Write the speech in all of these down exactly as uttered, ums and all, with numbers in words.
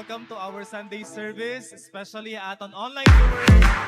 Welcome to our Sunday service, especially ha aton online viewers.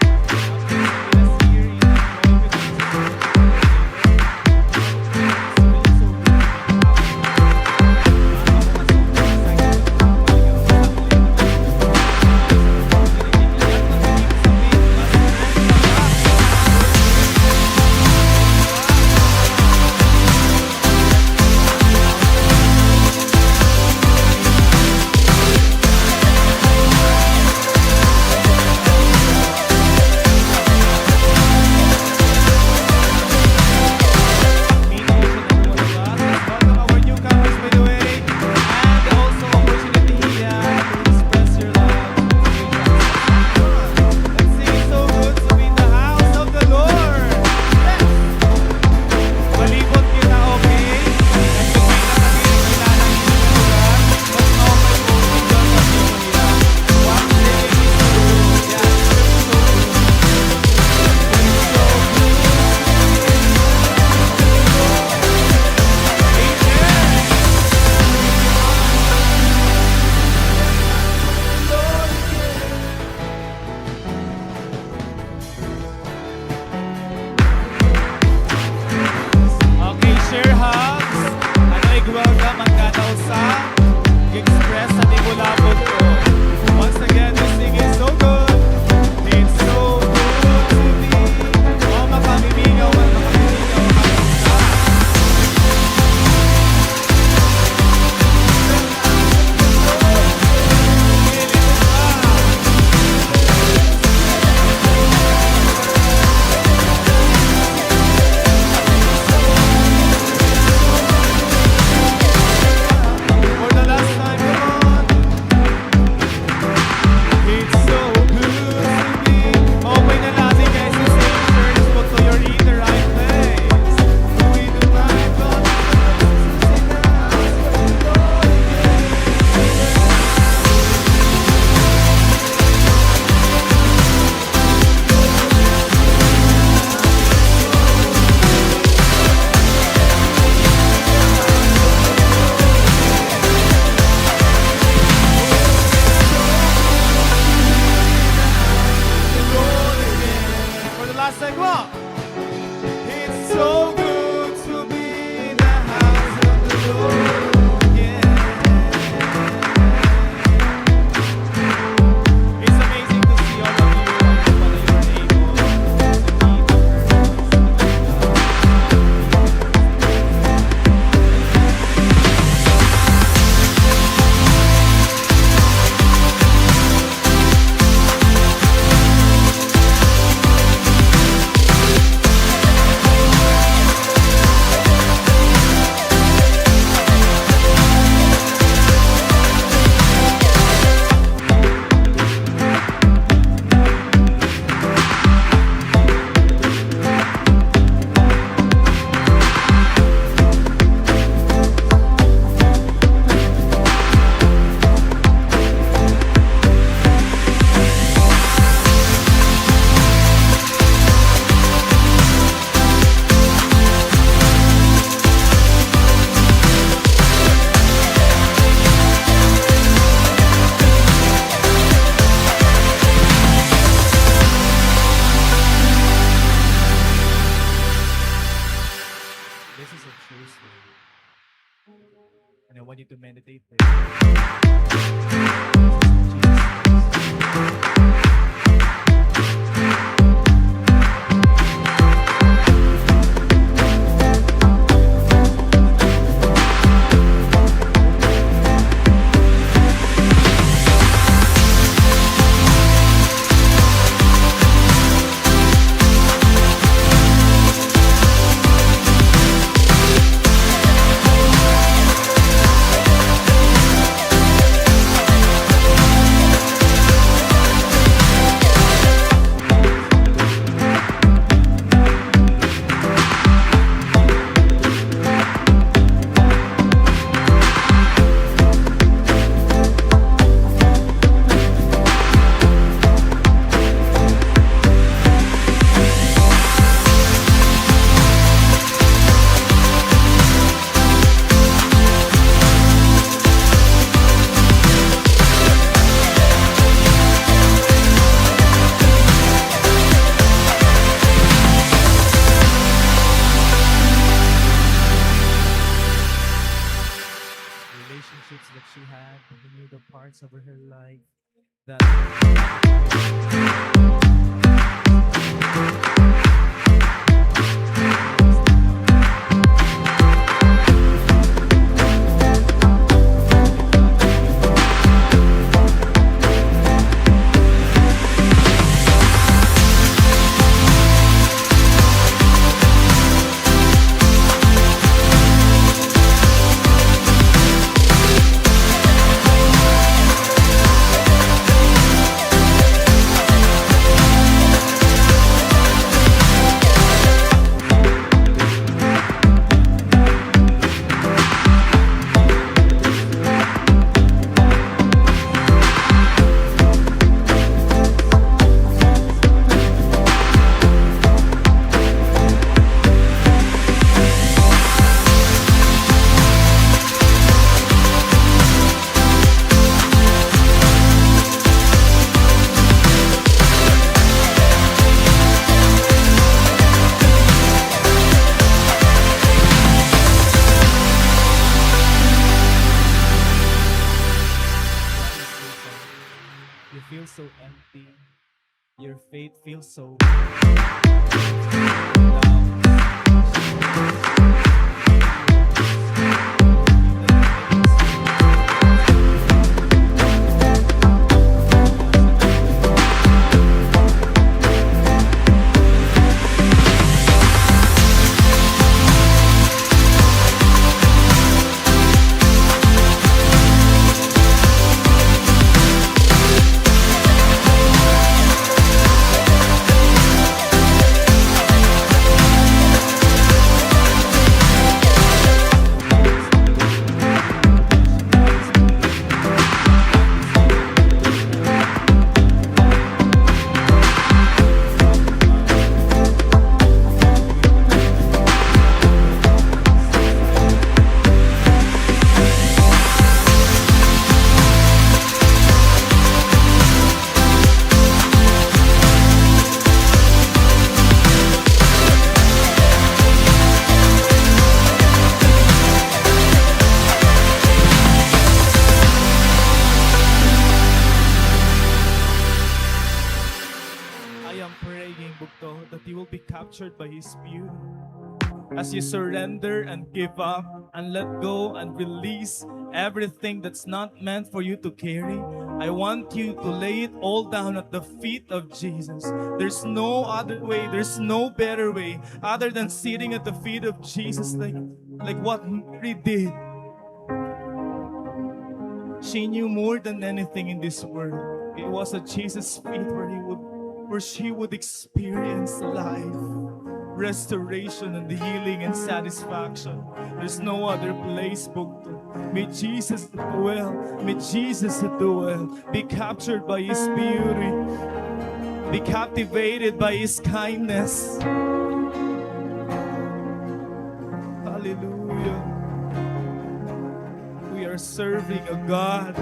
You feel so empty. Your faith feels so I am praying, bugto, that you will be captured by His beauty. As you surrender and give up and let go and release everything that's not meant for you to carry, I want you to lay it all down at the feet of Jesus. There's no other way, there's no better way other than sitting at the feet of Jesus, like, like what Mary did. She knew more than anything in this world. It was at Jesus' feet where he would, where she would experience life, restoration, and healing and satisfaction. There's no other place, bugto. Meet Jesus at the well. Meet Jesus at the well. Be captured by His beauty. Be captivated by His kindness. Hallelujah. We are serving a God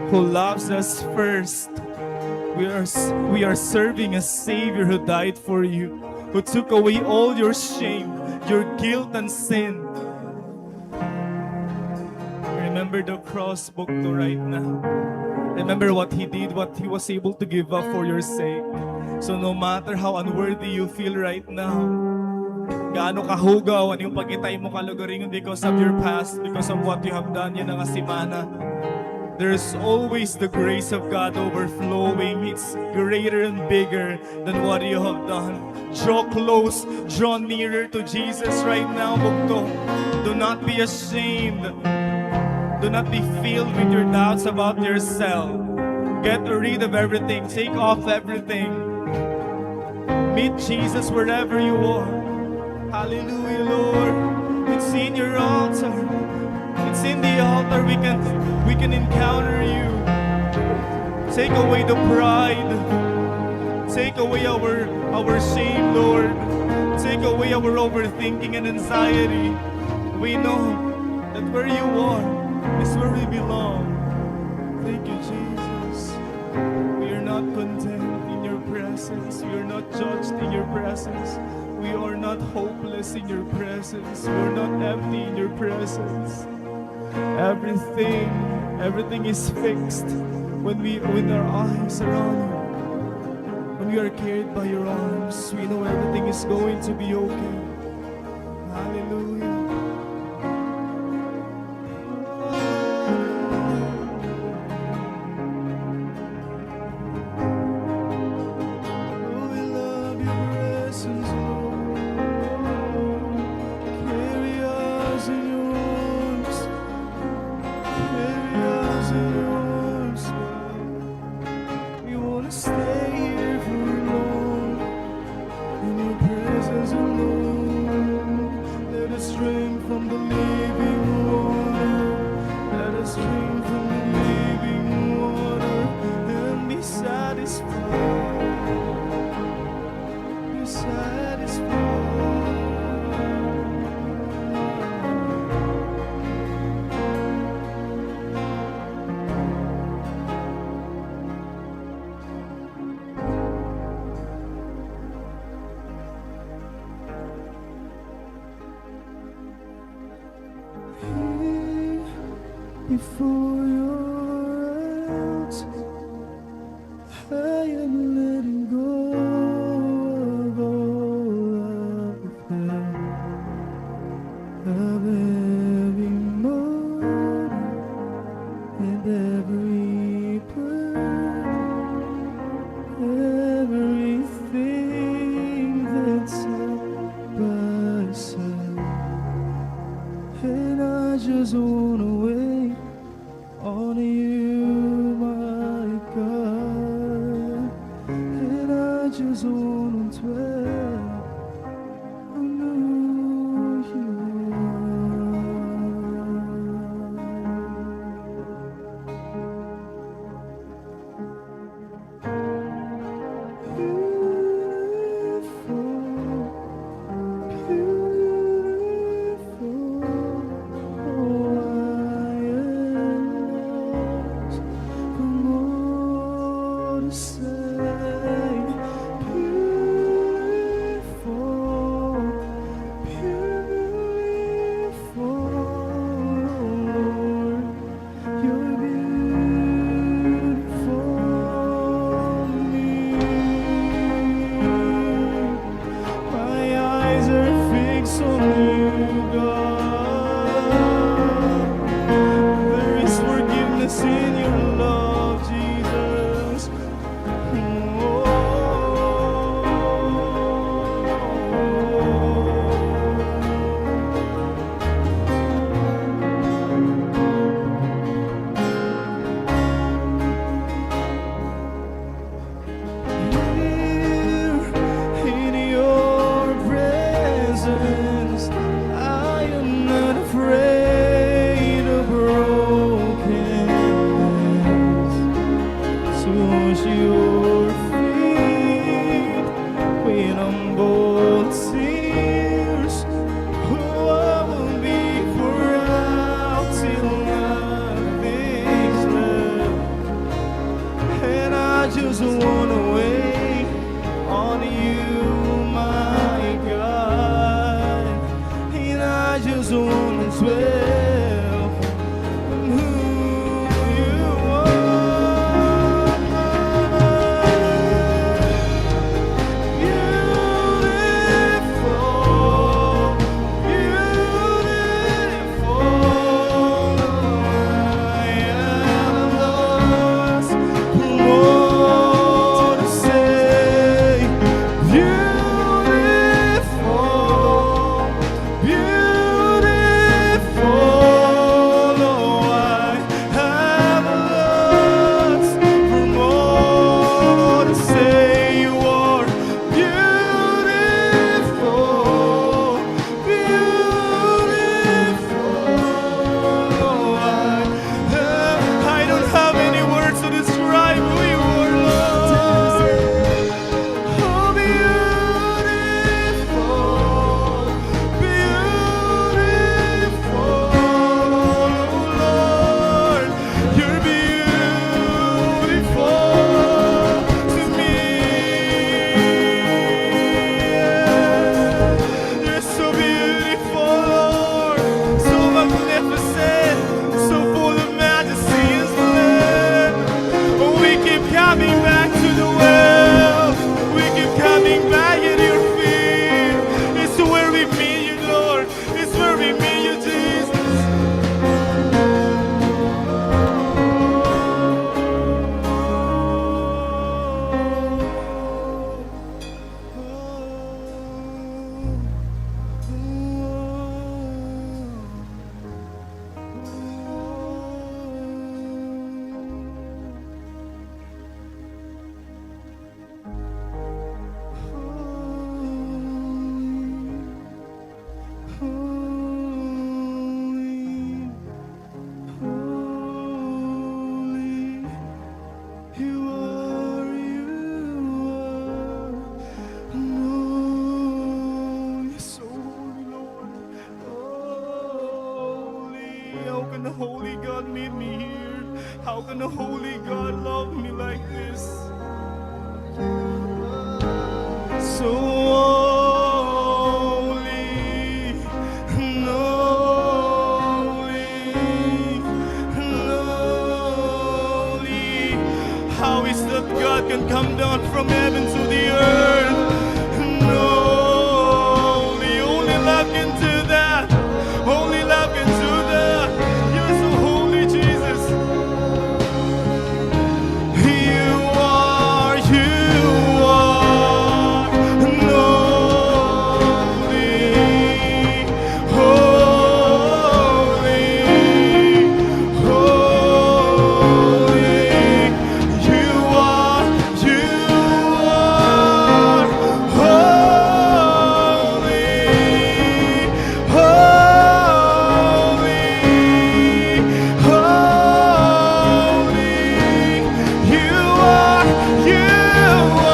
who loves us first. We are s-, we are serving a Savior who died for you, who took away all your shame, your guilt and sin. Remember the cross, bugto, right now. Remember what He did, what He was able to give up for your sake. So no matter how unworthy you feel right now, gaano kahugaw an imo pagkita ha imo kalugaringon because of your past, because of what you have done yana nga semana, there's always the grace of God overflowing. It's greater and bigger than what you have done. Draw close, draw nearer to Jesus right now, bugto. Do not be ashamed. Do not be filled with your doubts about yourself. Get rid of everything. Take off everything. Meet Jesus wherever you are. Hallelujah, Lord. It's in your altar. It's in the altar we can, we can encounter you. Take away the pride. Take away our, our shame, Lord. Take away our overthinking and anxiety. We know that where you are is where we belong. Thank you, Jesus. We are not content in your presence. We are not judged in your presence. We are not hopeless in your presence. We are not empty in your presence. Everything, everything is fixed. When we, when our eyes are on you, when we are carried by your arms, we know everything is going to be okay. Hallelujah. Oh, we love your presence, Lord. Carry us in your arms. Carry us in your arms, Lord. We wanna stay here for long. In your presence alone, let us drink from the living water. Let us drink from the living water and be satisfied. Be satisfied. Here before your altar, I am letting go of all of the pain, of every motive and every burden, everything that's held by self. And I just wanna wait on you, my God. And I just wanna dwell on who you are. Beautiful, beautiful, oh, I am lost for more to say. Beautiful, beautiful, Lord. You're beautiful me. My eyes are fixed on you, God. There is forgiveness in your love, Jesus. Here in your presence, I am not afraid of brokenness. So wash your feet with humble tears. Oh, I will be proud till nothing's left. And I just wanna wait on you, my God. And I just wanna dwell on who you are. Beautiful, beautiful. How can a holy God love me like this? So holy, holy, holy. How is that God can come down from heaven to the earth? Holy, only love can do that. Only love can do that. You're so holy, Jesus. You are, you are holy, holy, holy. You are, you are holy, holy, holy. You are, you are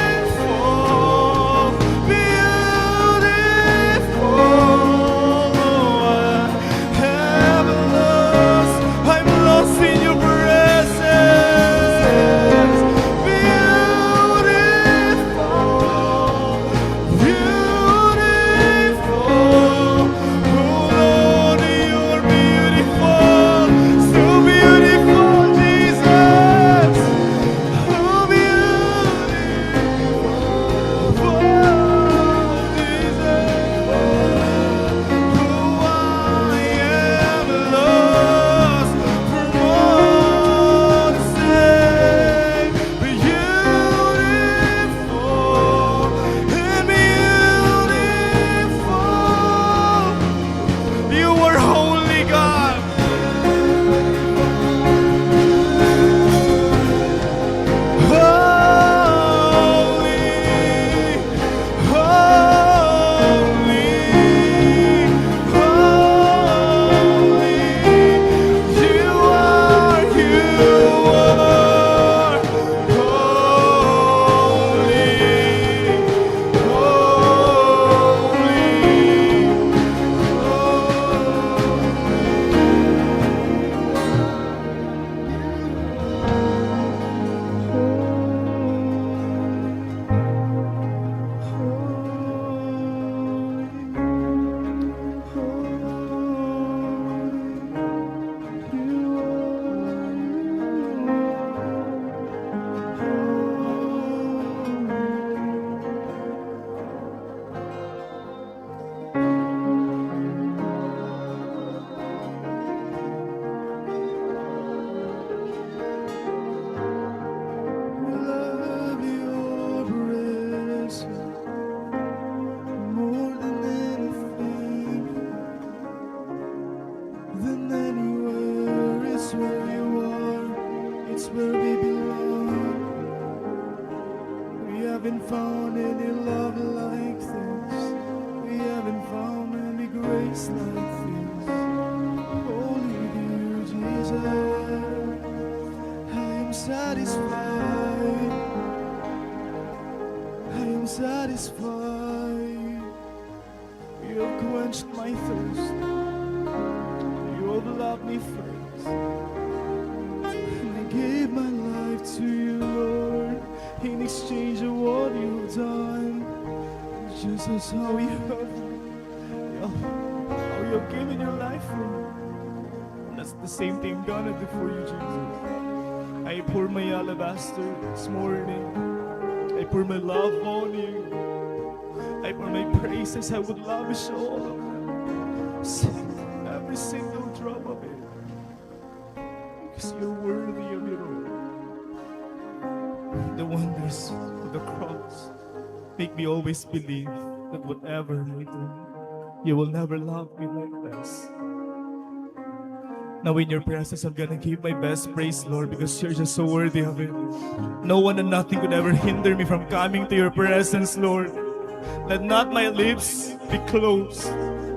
beautiful, beautiful. I'm lost, I'm lost in your presence. Beautiful, beautiful. Oh Lord, you're beautiful, so beautiful, Jesus. Oh, beautiful, Jesus. Oh, I am lost for what to say. Beautiful, beautiful. You are holy, God. Holy, holy, holy. You are, you are holy, holy, holy. We love your presence more than anything, than anywhere. It's where you are, it's where we belong. We haven't found any love like this. We haven't found any grace like this. Only with you, Jesus, I am satisfied. I am satisfied. You have quenched my thirst. You have loved me first. And I gave my life to you, Lord, in exchange of what you've done. Jesus, how you have, how you have given your life for me. And that's the same thing I'm gonna do for you, Jesus. I pour my alabaster this morning. I pour my love on you. I pour my praises. I would lavish all of them. Sing every single drop of it. Because you're worthy of it all. The wonders of the cross make me always believe that whatever I do, you will never love me like this. Now in your presence, I'm gonna give my best praise, Lord, because you're just so worthy of it. No one and nothing could ever hinder me from coming to your presence, Lord. Let not my lips be closed.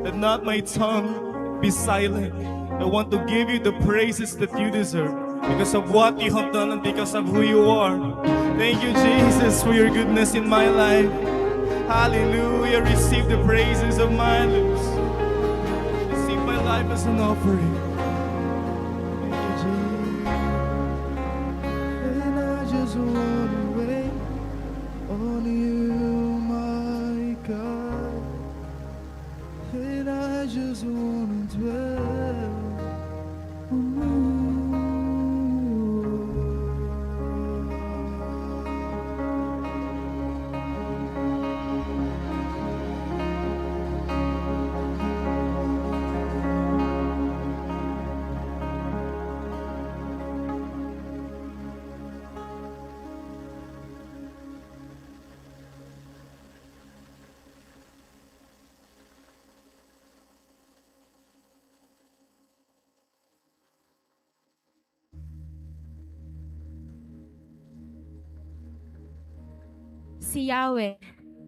Let not my tongue be silent. I want to give you the praises that you deserve. because of what you have done and because of who you are. Thank you, Jesus, for your goodness in my life. Hallelujah. Receive the praises of my lips. Receive my life as an offering. Thank you, Jesus. And I just wanna wait on you, my God. And I just wanna dwell on you. Si Yahweh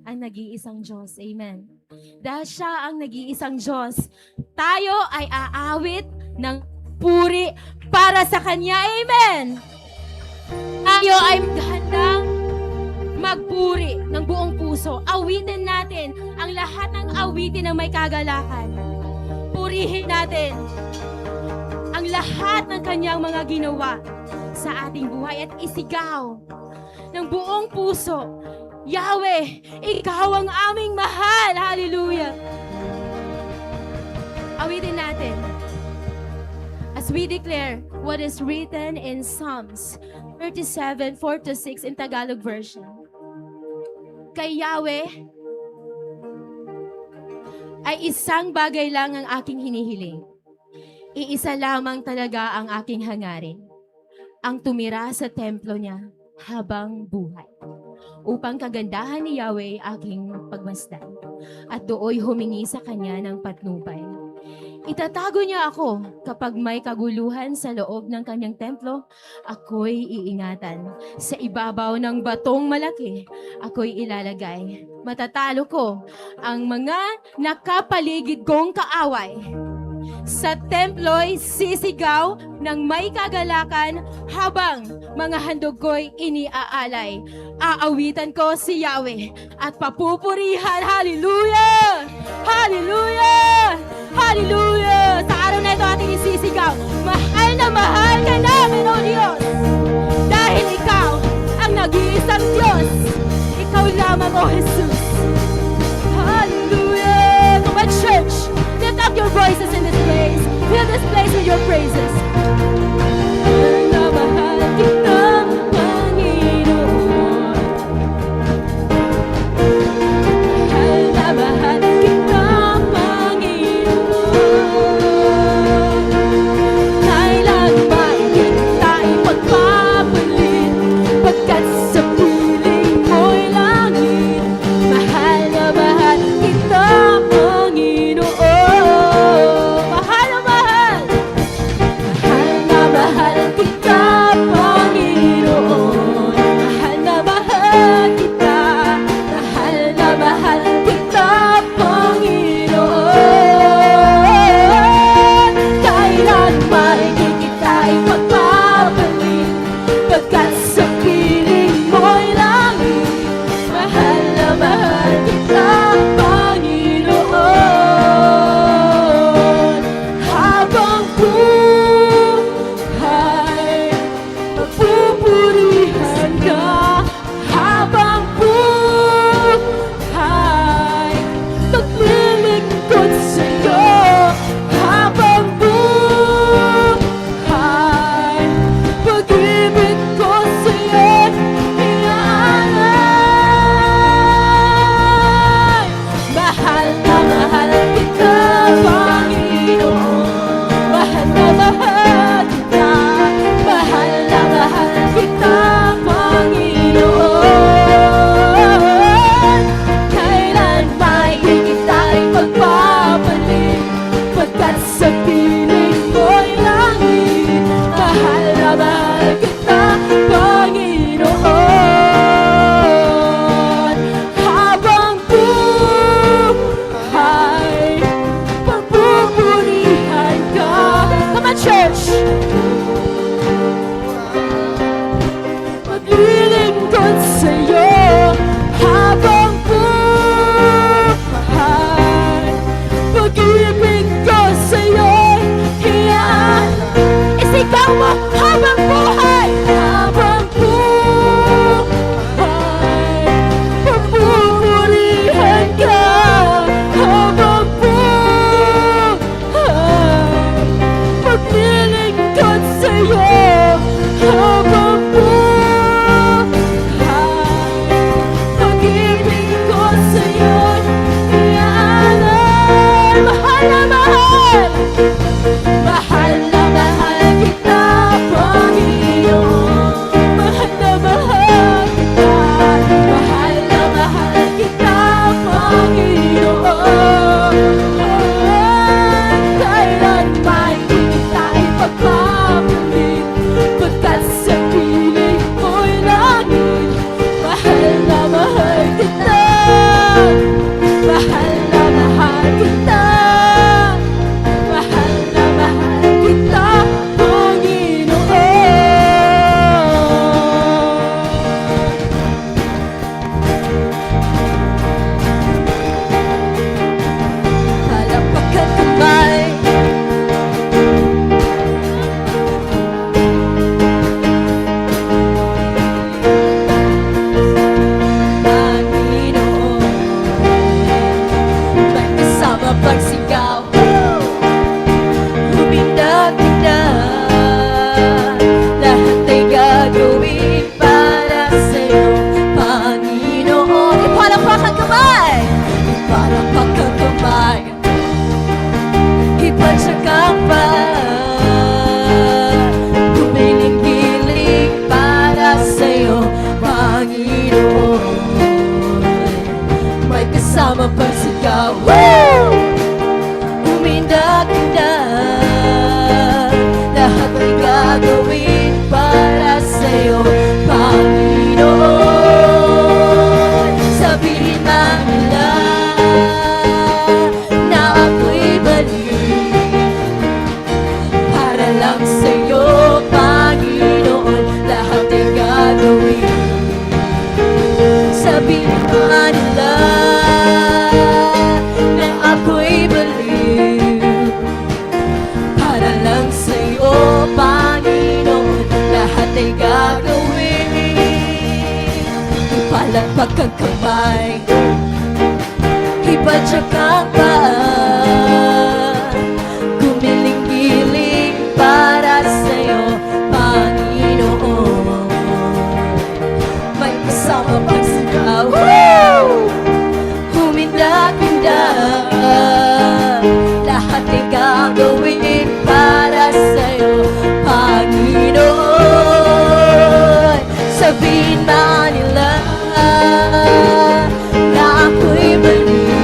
ang nag-iisang Diyos. Amen. Dahil siya ang nag-iisang Diyos, tayo ay aawit ng puri para sa Kanya. Amen. Tayo ay maghandang magpuri ng buong puso. Awitin natin ang lahat ng awitin ng may kagalakan. Purihin natin ang lahat ng kanyang mga ginawa sa ating buhay at isigaw ng buong puso, Yahweh, ikaw ang aming mahal. Hallelujah. Awitin natin as we declare what is written in Psalms thirty-seven, four to six in Tagalog version. Kay Yahweh ay isang bagay lang ang aking hinihiling. Iisa lamang talaga ang aking hangarin, ang tumira sa templo niya habang buhay, upang kagandahan ni Yahweh aking pagmasdan, at dooy humingi sa kanya ng patnubay. Itatago niya ako kapag may kaguluhan sa loob ng kanyang templo, ako'y iingatan. Sa ibabaw ng batong malaki, ako'y ilalagay. Matatalo ko ang mga nakapaligid kong kaaway. Sa templo'y sisigaw ng may kagalakan habang mga handog ko'y iniaalay. Aawitan ko si Yahweh at papupurihan. Hallelujah! Hallelujah! Hallelujah! Sa araw na ito, ating isisigaw, mahal na mahal ka namin, O Diyos, dahil ikaw ang nag-iisang Diyos. Ikaw lamang, O Jesus. Hallelujah! Come on, church, lift up your voices in this place. Fill this place with your praises. Mahal na mahal kita, Panginoon. Mahal na mahal kita, Panginoon. Kailan ba kita ipagpapalit, pagkat sa piling mo'y langit. Mahal na mahal kita, Panginoon. Mahal na mahal. Mahal na mahal kita, Panginoon. Mahal na mahal kita. Mahal na mahal kita, Panginoon. Kailan ba di kita ipagpapalit, pagkat sa piling mo'y langit. Mahal na mahal kita, Panginoon. Habang buhay, papupurihan ka. Habang buhay, maglilingkod sa'yo. Habang buhay, pag-ibig ko sa'yo'y inaalay. Mahal na mahal kita, Panginoon. Mahal na mahal kita. Mahal na mahal kita, Panginoon. Kailan ba di kita ipagpapalit, pagkat sa piling mo'y langit. Mahal na mahal kita, Panginoon. Habang buhay, kita, mahal na mahal kita, Panginoon. Palakpakan kamay. Panginoon, may kasama pagsigaw. Huminda kita, lahat ay gagawin para sa'yo, Panginoon. Ipalakpak ang kamay! Ipalakpak ang kamay! Ipadyak ang paa, gumiling-giling para sa'yo, Panginoon. May kasama pagsigaw. Woo! Umindak-indak, lahat ay gagawin para sa'yo, Panginoon. Sabihin man nila na ako'y baliw, para lang sa'yo, Panginoon, lahat ay gagawin. Sabihin man nila na ako'y baliw, para lang sa'yo, Panginoon, lahat ay gagawin. Ipalakpak ang kamay, ipadyak ang paa, gumiling-giling para sa'yo, Panginoon. May kasama pagsigaw. Woo! Humindak-indak, lahat ay gagawin para sa'yo, Panginoon. Sabihin man nila na ako'y baliw,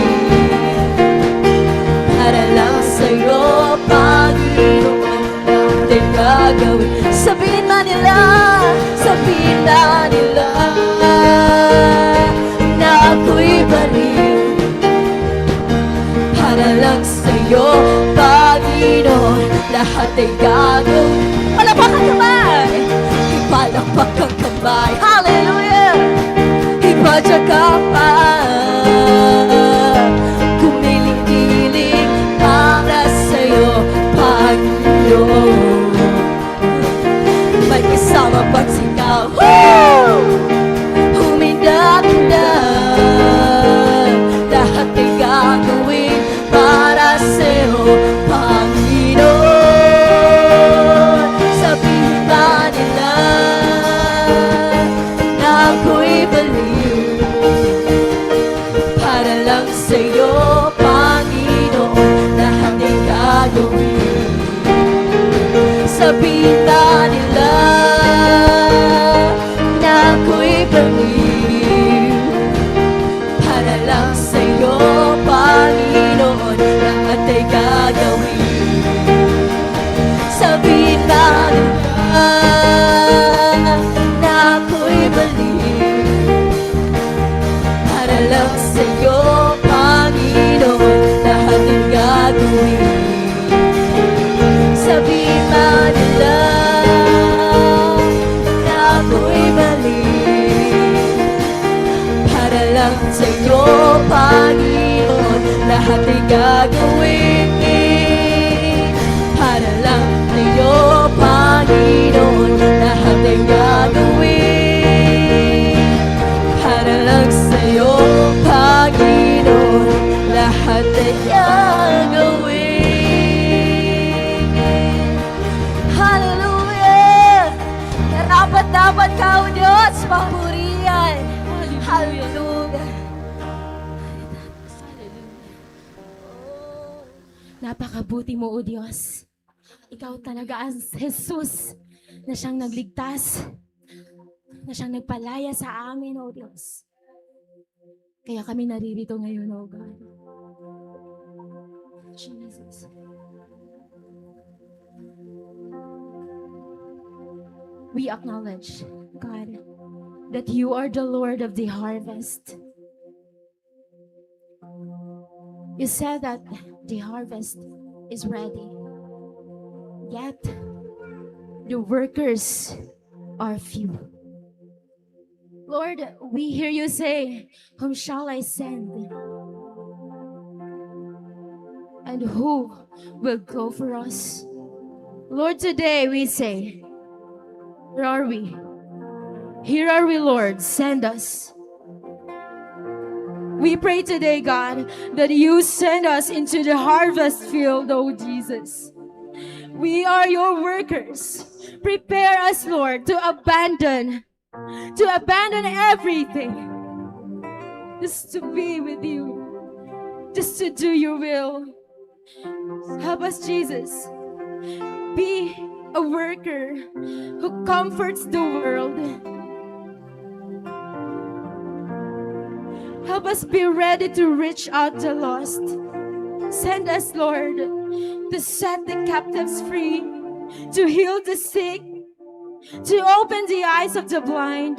para lang sa'yo, Panginoon, lahat ay gagawin. Sabihin man nila, sabihin man nila na ako'y baliw, para lang sa'yo, Panginoon, lahat ay gagawin. Palakpak ang kamay! Ipalakpak ang kamay. Hallelujah! Ipadyak ang paa, gumiling-giling para sa'yo, Panginoon. May kasama pagsigaw. Woo! Humindak-indak, lahat ay gagawin para sa'yo, Panginoon. Sabihin man nila na ako'y baliw, para lang sa'yo, Panginoon, lahat ay gagawin. Sabihin man nila na ako'y baliw, para lang sa'yo, Panginoon, lahat ay gagawin. Sabihin man nila na ako'y baliw, para lang sa'yo, Panginoon, lahat ay gagawin. Sabihin man nila na ako'y baliw, para lang sa'yo, Panginoon, lahat ay gagawin. Para lang sa'yo, Panginoon, lahat ay gagawin. Para lang sa'yo, Panginoon, lahat ay gagawin. Hallelujah! Karapat-dapat ka, O Diyos, papurihan. Hallelujah. Hallelujah. Oh, napakabuti mo, O Diyos. Ikaw talaga ang Jesus na siyang nagligtas, na siyang nagpalaya sa amin, O Diyos. Kaya kami naririto ngayon, O God. Jesus. We acknowledge, God, that you are the Lord of the harvest. You said that the harvest is ready, yet the workers are few. Lord, we hear you say, "Whom shall I send? And who will go for us?" Lord, today we say, "Here are we. Here are we, Lord. Send us." We pray today, God, that you send us into the harvest field, oh Jesus. We are your workers. Prepare us, Lord, to abandon, to abandon everything, just to be with you, just to do your will. Help us, Jesus. Be a worker who comforts the world. Help us be ready to reach out the lost. Send us, Lord, to set the captives free, to heal the sick, to open the eyes of the blind,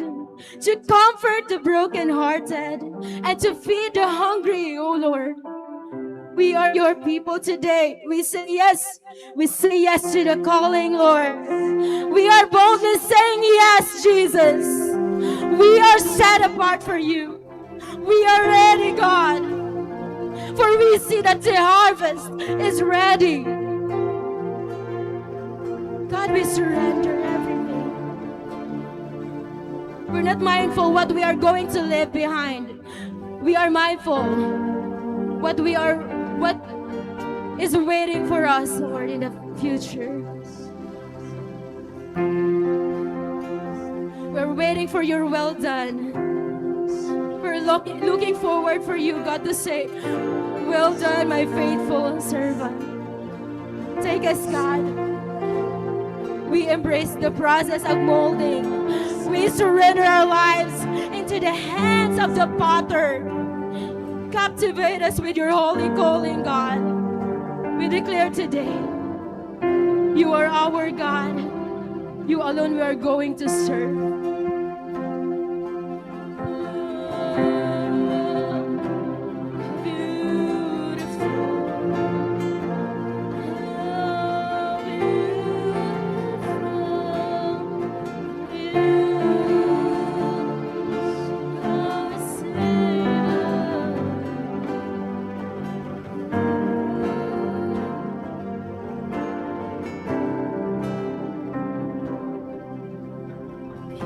to comfort the brokenhearted, and to feed the hungry, O Lord. We are your people today. We say yes. We say yes to the calling, Lord. We are boldly saying yes, Jesus. We are set apart for you. We are ready, God. For we see that the harvest is ready. God, we surrender everything. We're not mindful what we are going to leave behind. We are mindful what we are, what is waiting for us, Lord, in the future. We're waiting for your "Well done." We're look-, looking forward for you, God, to say, "Well done, my faithful servant." Take us, God. We embrace the process of molding. We surrender our lives into the hands of the potter. Captivate us with your holy calling, God. We declare today, you are our God. You alone we are going to serve.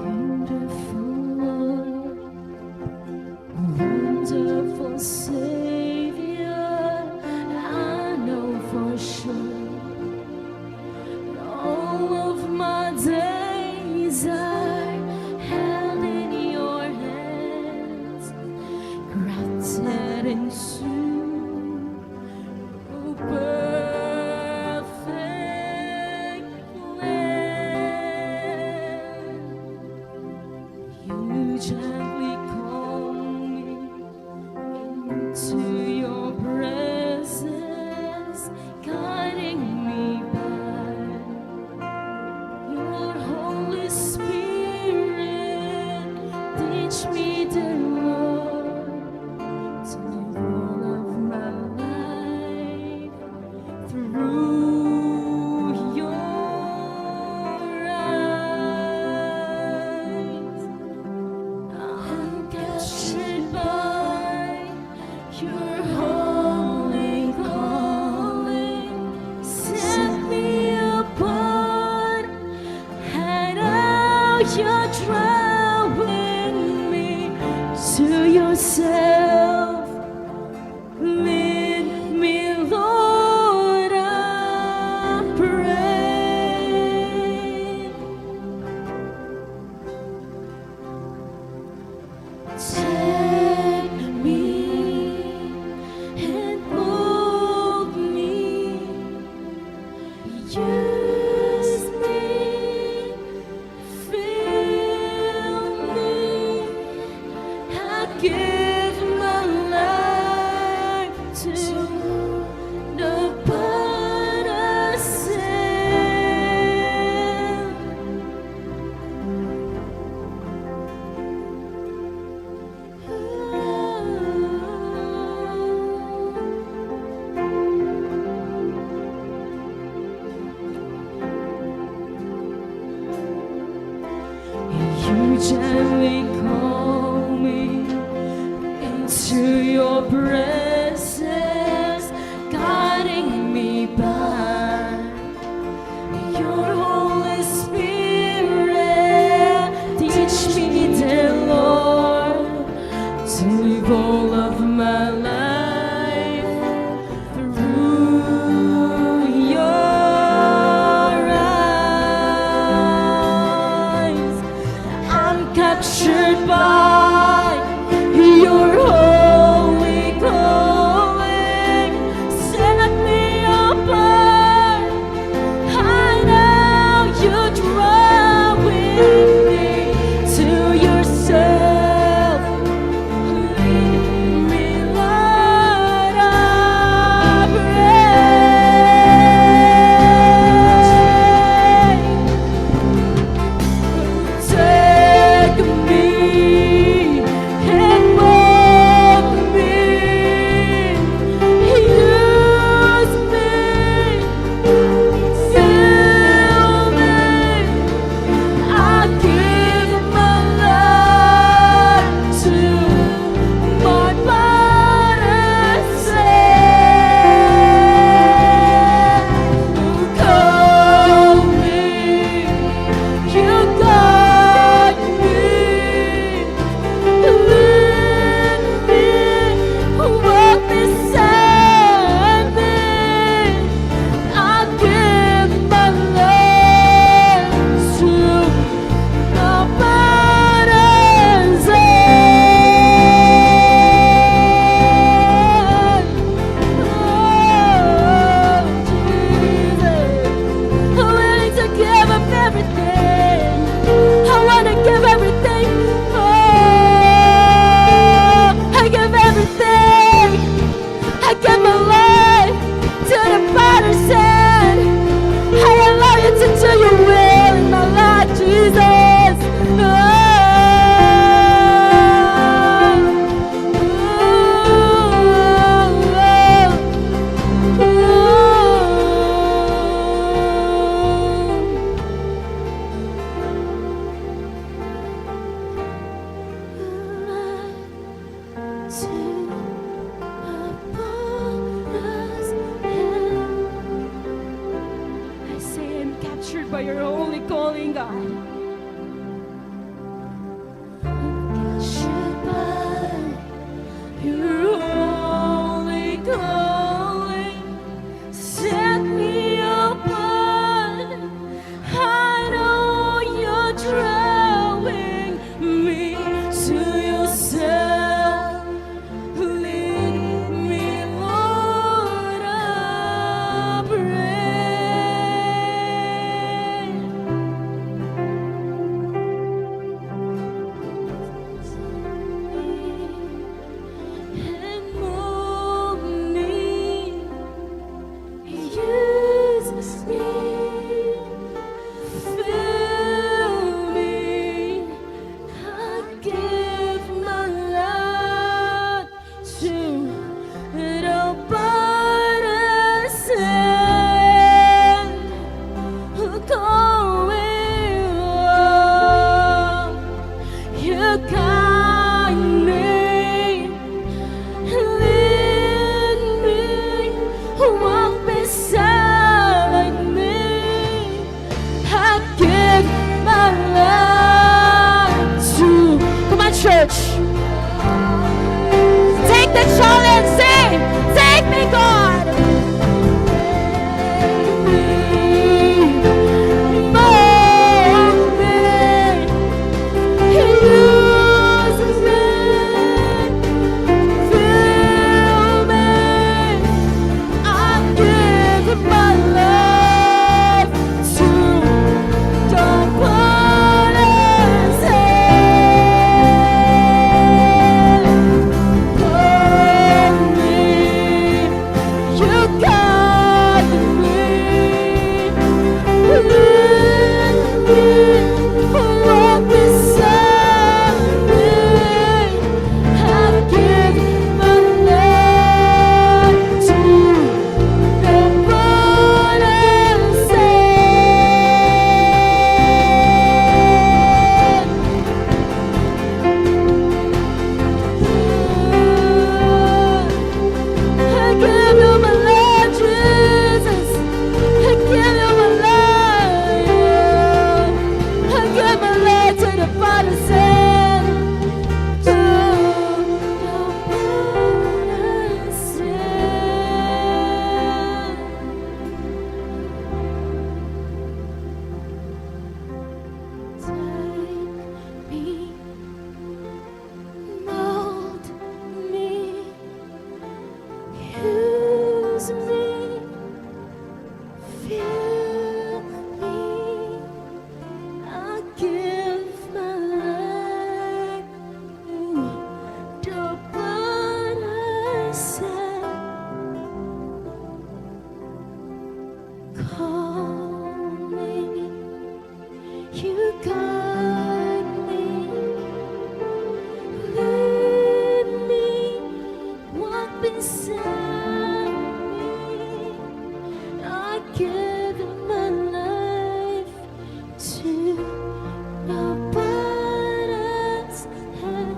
Beautiful Lord, wonderful Savior, I know for sure all of my days are held in your hands, crafted into a perfect plan. You gently call me into your presence, guiding me by your Holy Spirit. Teach me, dear Lord, to live all of my life through your eyes. I'm captured by your holy calling. Set me apart, and now you're drawing me to yourself. Lead me, Lord, I pray. Take me and mold me. Use me, fill God. Captured by your holy calling, set me apart. I know you're drawing me to yourself. Lead me, Lord, I pray. And mold me, use me, fill me, I give my life to the potter's hand. Going on, you guide me, lead me, walk beside me. I give my life to, come on, church. Take the challenge, say, take me, God. Take me, mold me, use me, fill me. I give my life to the potter's hand. Mold me, you guide me, lead me, walk beside me. I give my life to the potter's hand. I give you my life, Jesus. I give you my life. I give my life to the potter's hand. To the potter's hand. Take me, mold me, use me, fill me. I give my life to the potter's hand. Call me, you guide me, lead me, walk beside me. I give my life to the potter's hand.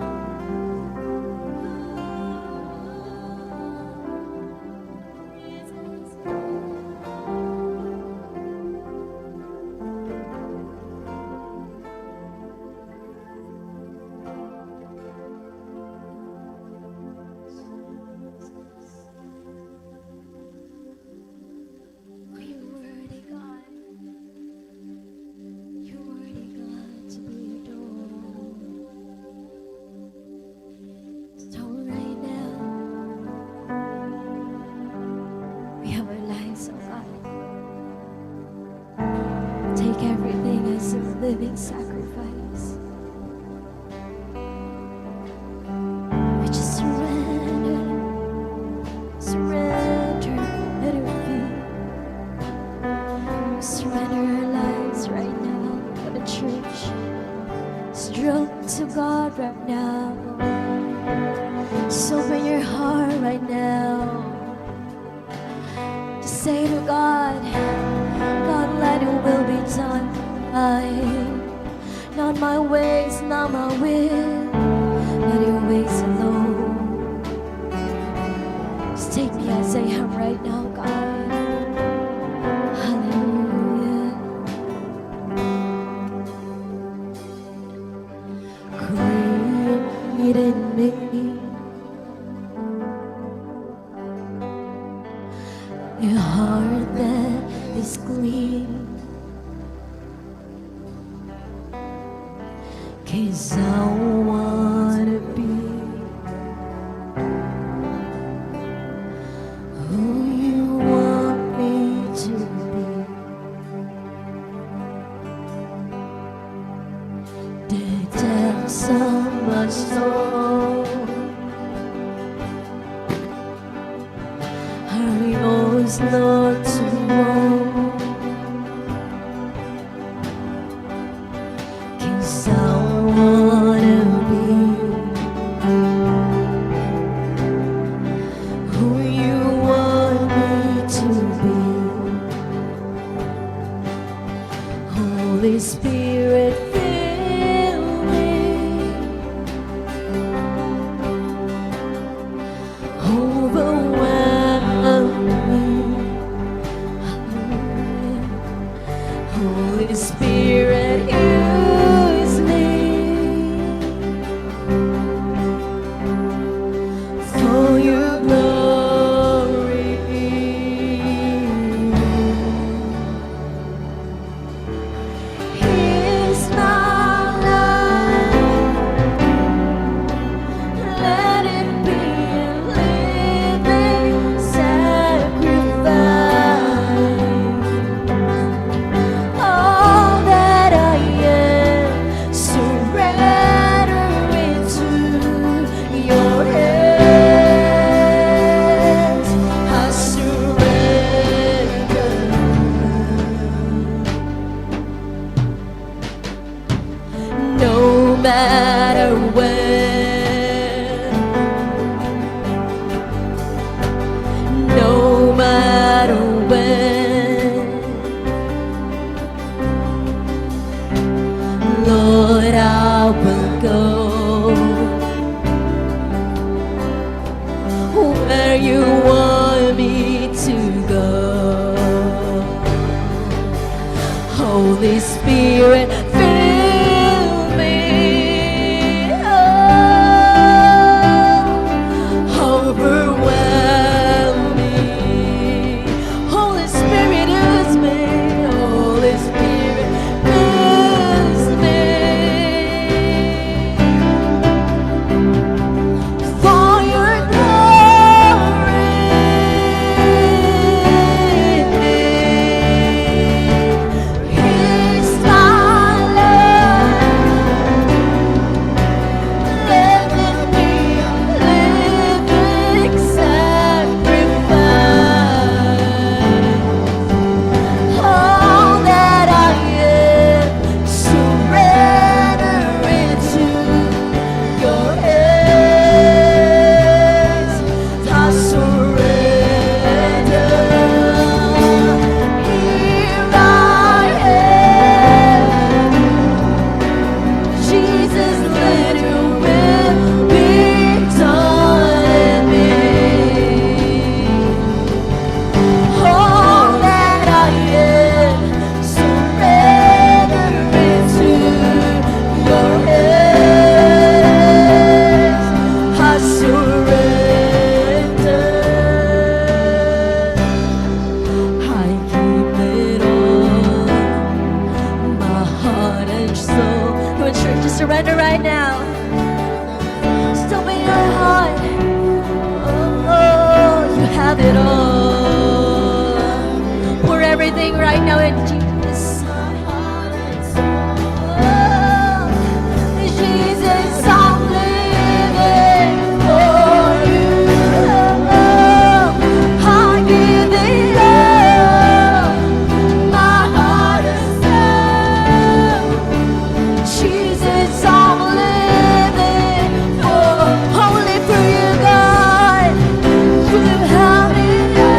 You're worthy, God. You're worthy, God, to be adored. So right now, we have our lives, oh God. Take everything as a living sacrifice. We just surrender, surrender at your feet. Surrender our lives right now for the church. Just draw to God right now. Just open your heart right now. Just say to God, "God, let your will be done in my life. Not my ways, not my will, but your ways alone." Just take me as I am right now, God. Hallelujah. A heart that is clean, 'cause I wanna be who you want me to be. The depths of my soul are yours, Lord, to know. 'Cause I wanna be who you want me to be. Holy Spirit, fill me. Overwhelm me. Holy Spirit, use me for your glory. Here's my life. Let it be a living sacrifice. All that I am, surrender it to your hands. I surrender. No matter where, no matter when, Lord, I will go where you want me to go. Holy Spirit, fill me. Oh, overwhelm me. Holy Spirit, use me. Holy Spirit, use me for your glory. Here's my life. Let it be a living sacrifice. All that I am, surrender it to your hands. I surrender. Here I am. Jesus, let your will be done in me. All that I am, surrender it to your hands. I surrender. I give it all, my heart and soul. Come on, church, just surrender right now. Just open your heart. Oh, you have it all. Pour everything right now in Jesus. Oh, Jesus, I'm living for you. Oh, I give it all, my heart and soul. Jesus, I'm living for, only for you, God. You have me here.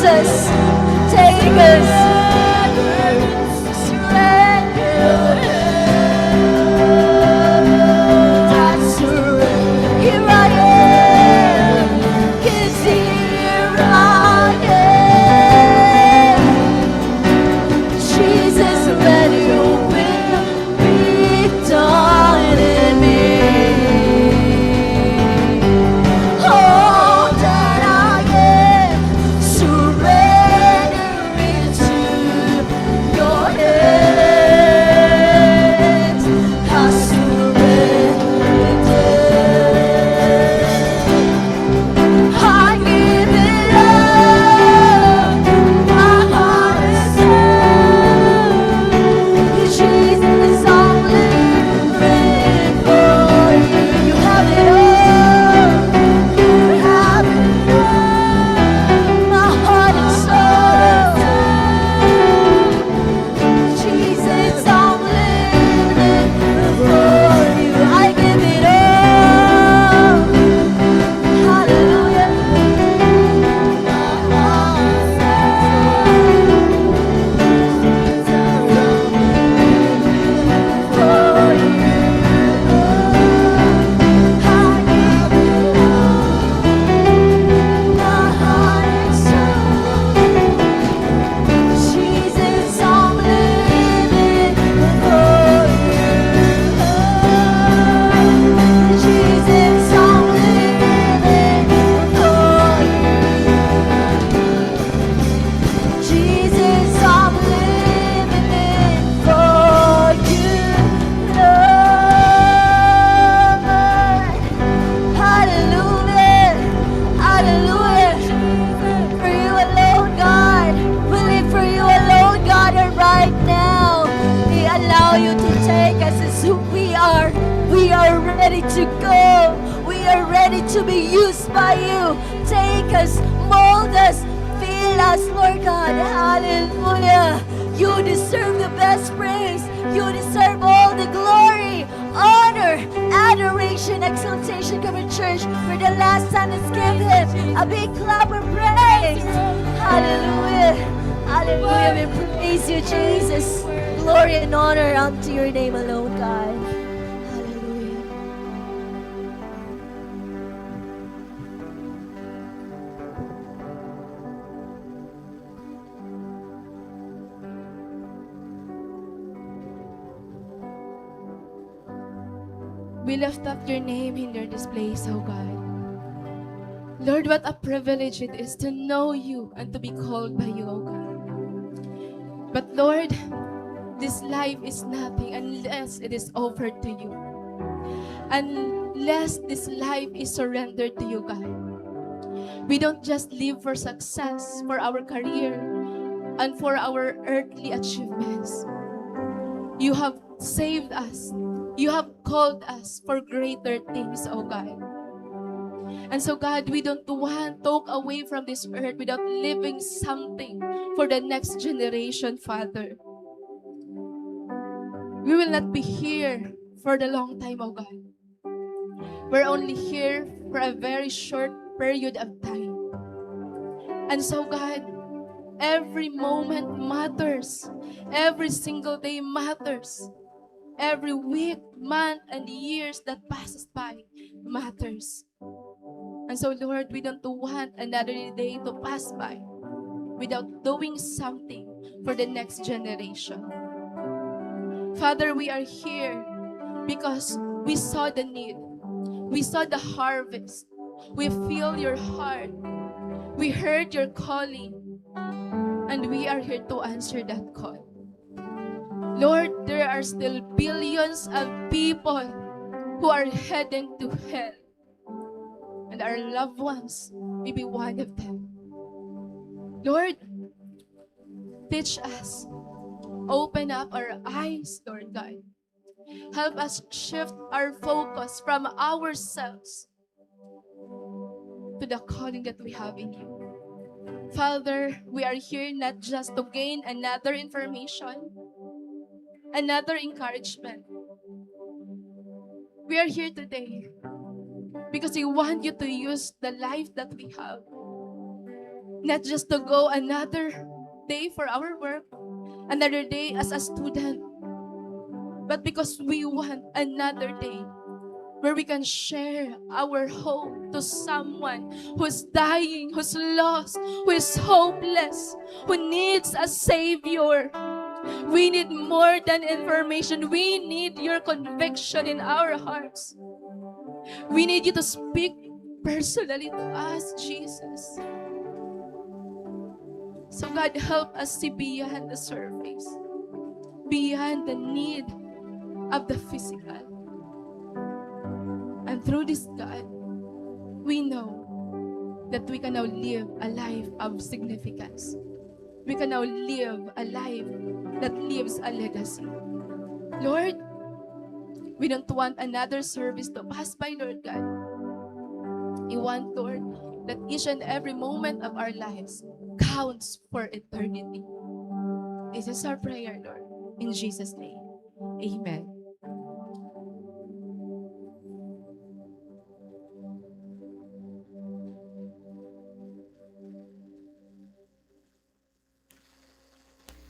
us. Take us. Surrender. I surrender. Here I am. 'Cause here I am. Jesus, let your will be done in me. All that I am, surrender into your hands. I surrender. I give it all, my heart and soul. Jesus, I'm living for you. You have it all. You have it all, my heart and soul. Jesus, I'm living for you. I give it all. Hallelujah. For you, I give it all. My heart and soul. Jesus, I'm living for you. Jesus, I'm living for you. Jesus, I'm living for you, Lord. Hallelujah. Hallelujah. For you alone, God. We live for you alone, God. And right now, we allow you to take us as who we are. We are ready to go. We are ready to be used by you. Take us, mold us, fill us, Lord God. Hallelujah. You deserve the best praise. You deserve all the glory, honor, adoration, exaltation. Come on, church, for the last time, let's give him a big clap of praise. Hallelujah. Hallelujah. We praise you, Jesus. Glory and honor unto your name alone, God. Hallelujah. We lift up your name in your, this place, oh God. Lord, what a privilege it is to know you and to be called by you, oh God. But Lord, this life is nothing unless it is offered to you. Unless this life is surrendered to you, God. We don't just live for success, for our career, and for our earthly achievements. You have saved us. You have called us for greater things, oh God. And so, God, we don't want to walk away from this earth without leaving something for the next generation, Father. We will not be here for the long time, oh God. We're only here for a very short period of time. And so, God, every moment matters. Every single day matters. Every week, month, and years that passes by matters. And so, Lord, we don't want another day to pass by without doing something for the next generation. Father, we are here because we saw the need. We saw the harvest. We feel your heart. We heard your calling. And we are here to answer that call. Lord, there are still billions of people who are heading to hell. And our loved ones may be one of them. Lord, teach us. Open up our eyes, Lord God. Help us shift our focus from ourselves to the calling that we have in you. Father, we are here not just to gain another information, another encouragement. We are here today because we want you to use the life that we have Not just to go another day for our work, another day as a student, but because we want another day where we can share our hope to someone who's dying, who's lost, who is hopeless, who needs a Savior. We need more than information. We need your conviction in our hearts. We need you to speak personally to us, Jesus. So God, help us see beyond the surface, beyond the need of the physical. And through this, God, we know that we can now live a life of significance. We can now live a life that leaves a legacy. Lord, we don't want another service to pass by, Lord God. We want, Lord, that each and every moment of our lives counts for eternity. This is our prayer, Lord. In Jesus' name, amen.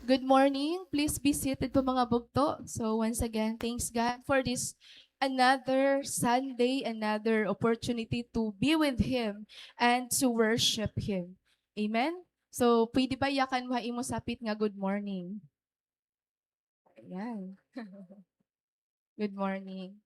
Good morning. Please be seated po, mga bugto. So, once again, thanks God for this another Sunday, another opportunity to be with Him and to worship Him. Amen? So, pwede ba yakan mo ha imo sapit nga good morning? Ayan. Good morning.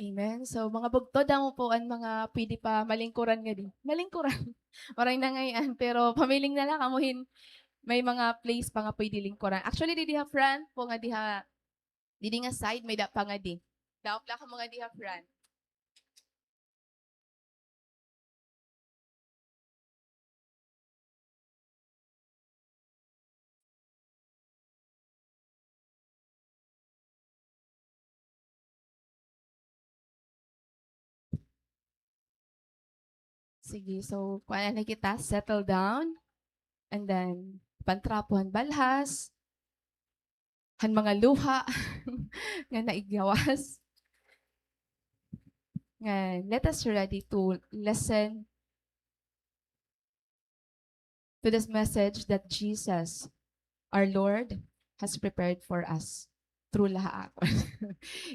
Amen. So, mga bugto, damo po an mga pwede pa malingkuran ngadi. Malingkuran. Waray na ngay-an, pero pamiling na la kamo hin may mga place pa nga pwede lingkuran. Actually, didi ha front po ngadi ha Didi nga side, may-ada pa ngadi. Daog la kamo ngadi ha front. Sige, so, kuan na kita, settle down. And then, pantrapo han balhas, han mga luha nga naiggawas. Ngan, let us ready to listen to this message that Jesus, our Lord, has prepared for us through la ha akon.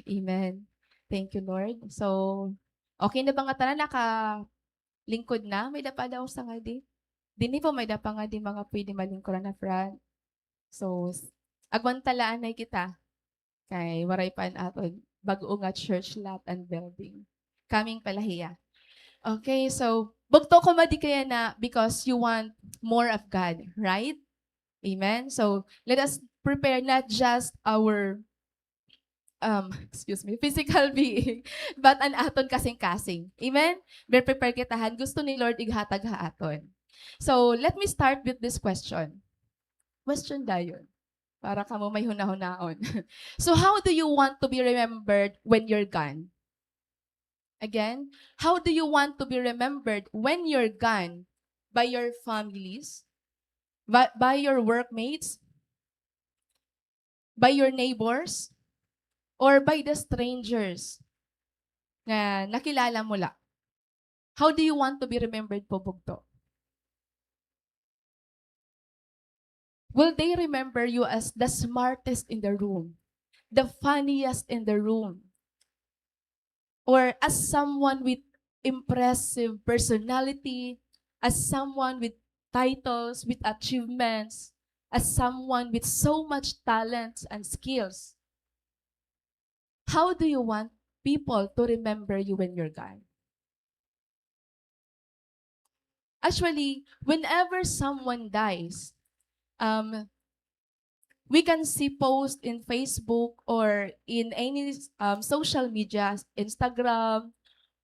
Amen. Thank you, Lord. So, okay na ba nga tanan? Nakalingkod na? May-ada pa daw usa ngadi. Dinhi po, may-ada pa ngadi mga pwede malingkuran ha front. So, s-, agwanta la anay kita. Kay waray pa an aton bag-o nga church lot and building. Coming pa la hiya. Okay, so, bugto ko madi kay yana because you want more of God, right? Amen? So, let us prepare not just our, um, excuse me, physical being, but an aton kasingkasing. Amen? May-prepare kita han gusto ni Lord ighatag ha aton. So, let me start with this question. Question dayon. Para kamo may hunahunaon. So, how do you want to be remembered when you're gone? Again, how do you want to be remembered when you're gone? By your families? By, by your workmates? By your neighbors? Or by the strangers nga nakilala mo la? How do you want to be remembered po, bugto? Will they remember you as the smartest in the room, the funniest in the room, or as someone with impressive personality, as someone with titles, with achievements, as someone with so much talents and skills? How do you want people to remember you when you're gone? Actually, whenever someone dies, um, we can see post in Facebook or in any, um, social media, Instagram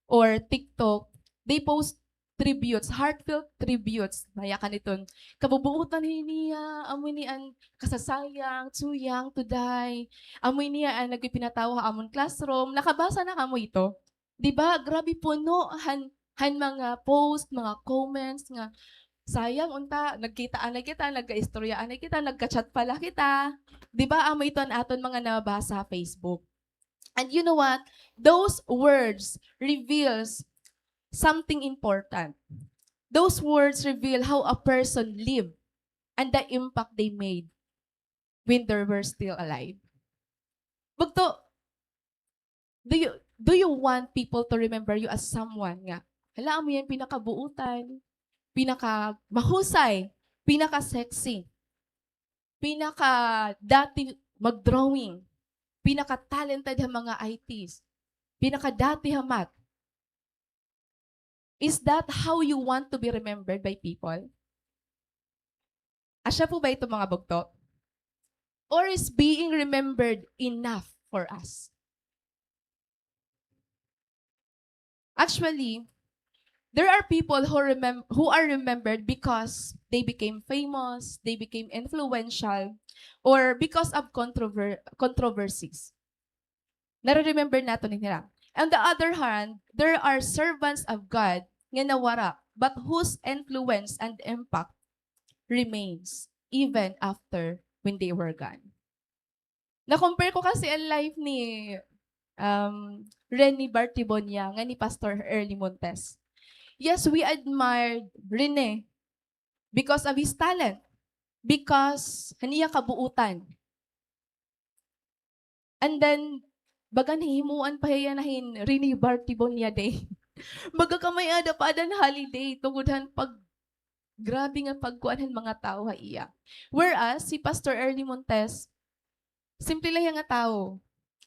or TikTok, they post tributes, heartfelt tributes. Nayakan iton, kabubuotan ini niya, amo ini an kasasayang, too young to die. Amo ini an nagpipinatawa ha amon classroom. Nakabasa na kamo ito? Di ba? Grabe, puno han, han mga post, mga comments nga, Sayang unta, nagkita anay kita, nagkaistorya anay kita, nagka-chat pala kita. Di ba, amo ito an aton mga nabasa ha Facebook. And you know what? Those words reveals something important. Those words reveal how a person lived and the impact they made when they were still alive. Bugto, do you, do you want people to remember you as someone nga, hala, amo yan pinakabuutan, pinakamahusay, pinaka-sexy, pinaka-dati mag-drawing, pinaka-talented ha mga I Ts, pinaka-dati ha math. Is that how you want to be remembered by people? Asya po ba ito, mga bugto? Or is being remembered enough for us? Actually, there are people who remem-, who are remembered because they became famous, they became influential, or because of controver-, controversies. Nare-remember naton nila. On the other hand, there are servants of God nga nawara, but whose influence and impact remains even after when they were gone. Na-compare ko kasi an life ni, um, Rene Bartibonia nga ni Pastor Early Montes. Yes, we admired Rene because of his talent, because han iya kabuutan. And then, baga nahimuan pa hiya na hin Rene Bartibonia Day. Baga kamay-ada pa ada han holiday, tungod han pag-, grabe nga pagkuan han mga tawo ha iya. Whereas, si Pastor Early Montes, simple la hiya nga tawo.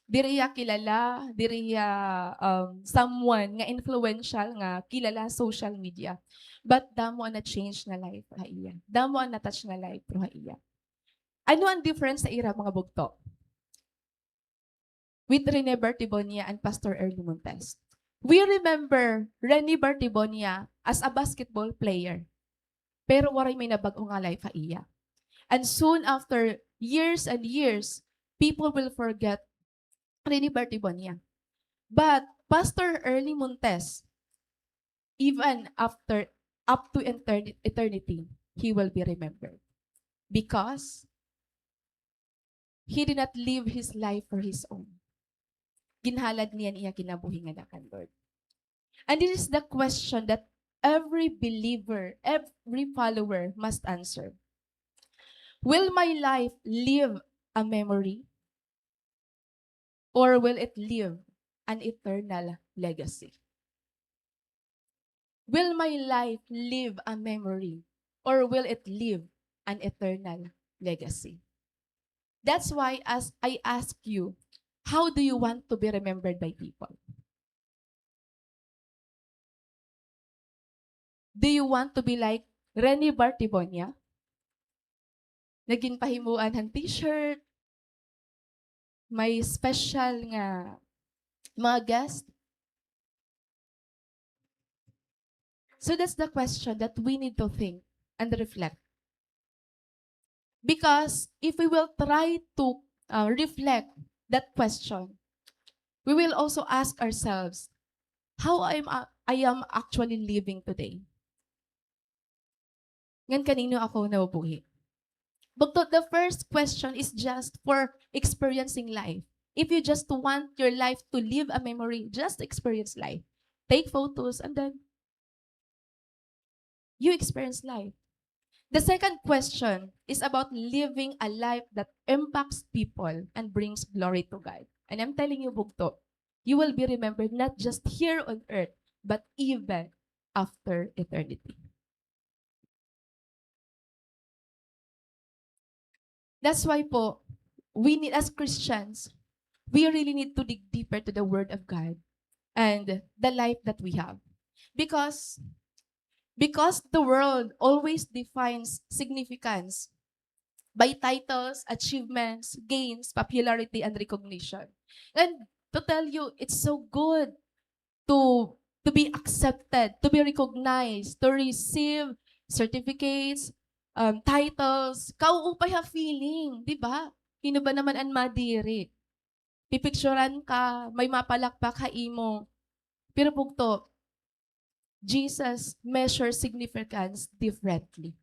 Diri hiya kilala, diri hiya, um, someone nga influential nga kilala ha social media. But damo an na-change nga life ha iya. Damo an na-touch nga life ha iya. Ano an difference ha ira, mga bugto? With Rene Bartibonia and Pastor Early Montes. We remember Rene Bartibonia as a basketball player. Pero waray may nabag-o nga life ha iya. And soon after, years and years, people will forget Rene Bartibonia. But Pastor Early Montes, even after, up to eterni-, eternity, he will be remembered. Because he did not live his life for his own. Ginhalad niya an iya kinabuhi ngada kan Lord. And this is the question that every believer, every follower must answer. Will my life leave a memory? Or will it leave an eternal legacy? Will my life leave a memory, or will it leave an eternal legacy? That's why as I ask you, how do you want to be remembered by people? Do you want to be like Rene Bartibonia? Nga ginpahimuan han T-shirt, may special nga mga guest. So that's the question that we need to think and reflect. Because if we will try to, uh, reflect that question, we will also ask ourselves, "How I am, uh, I am actually living today?" Ngan kanino ako nabubuhi? But the, the first question is just for experiencing life. If you just want your life to leave a memory, just experience life. Take photos and then you experience life. The second question is about living a life that impacts people and brings glory to God. And I'm telling you, bugto, you will be remembered not just here on earth, but even after eternity. That's why po, we need, as Christians, we really need to dig deeper to the Word of God and the life that we have. Because, because the world always defines significance by titles, achievements, gains, popularity, and recognition. And to tell you, it's so good to, to be accepted, to be recognized, to receive certificates, um, titles. Kauupay ha feeling, di ba? Hin-o ba naman an madiri? Pipicturan ka, may mapalakpak ha imo. Pero bugto, Jesus measures significance differently.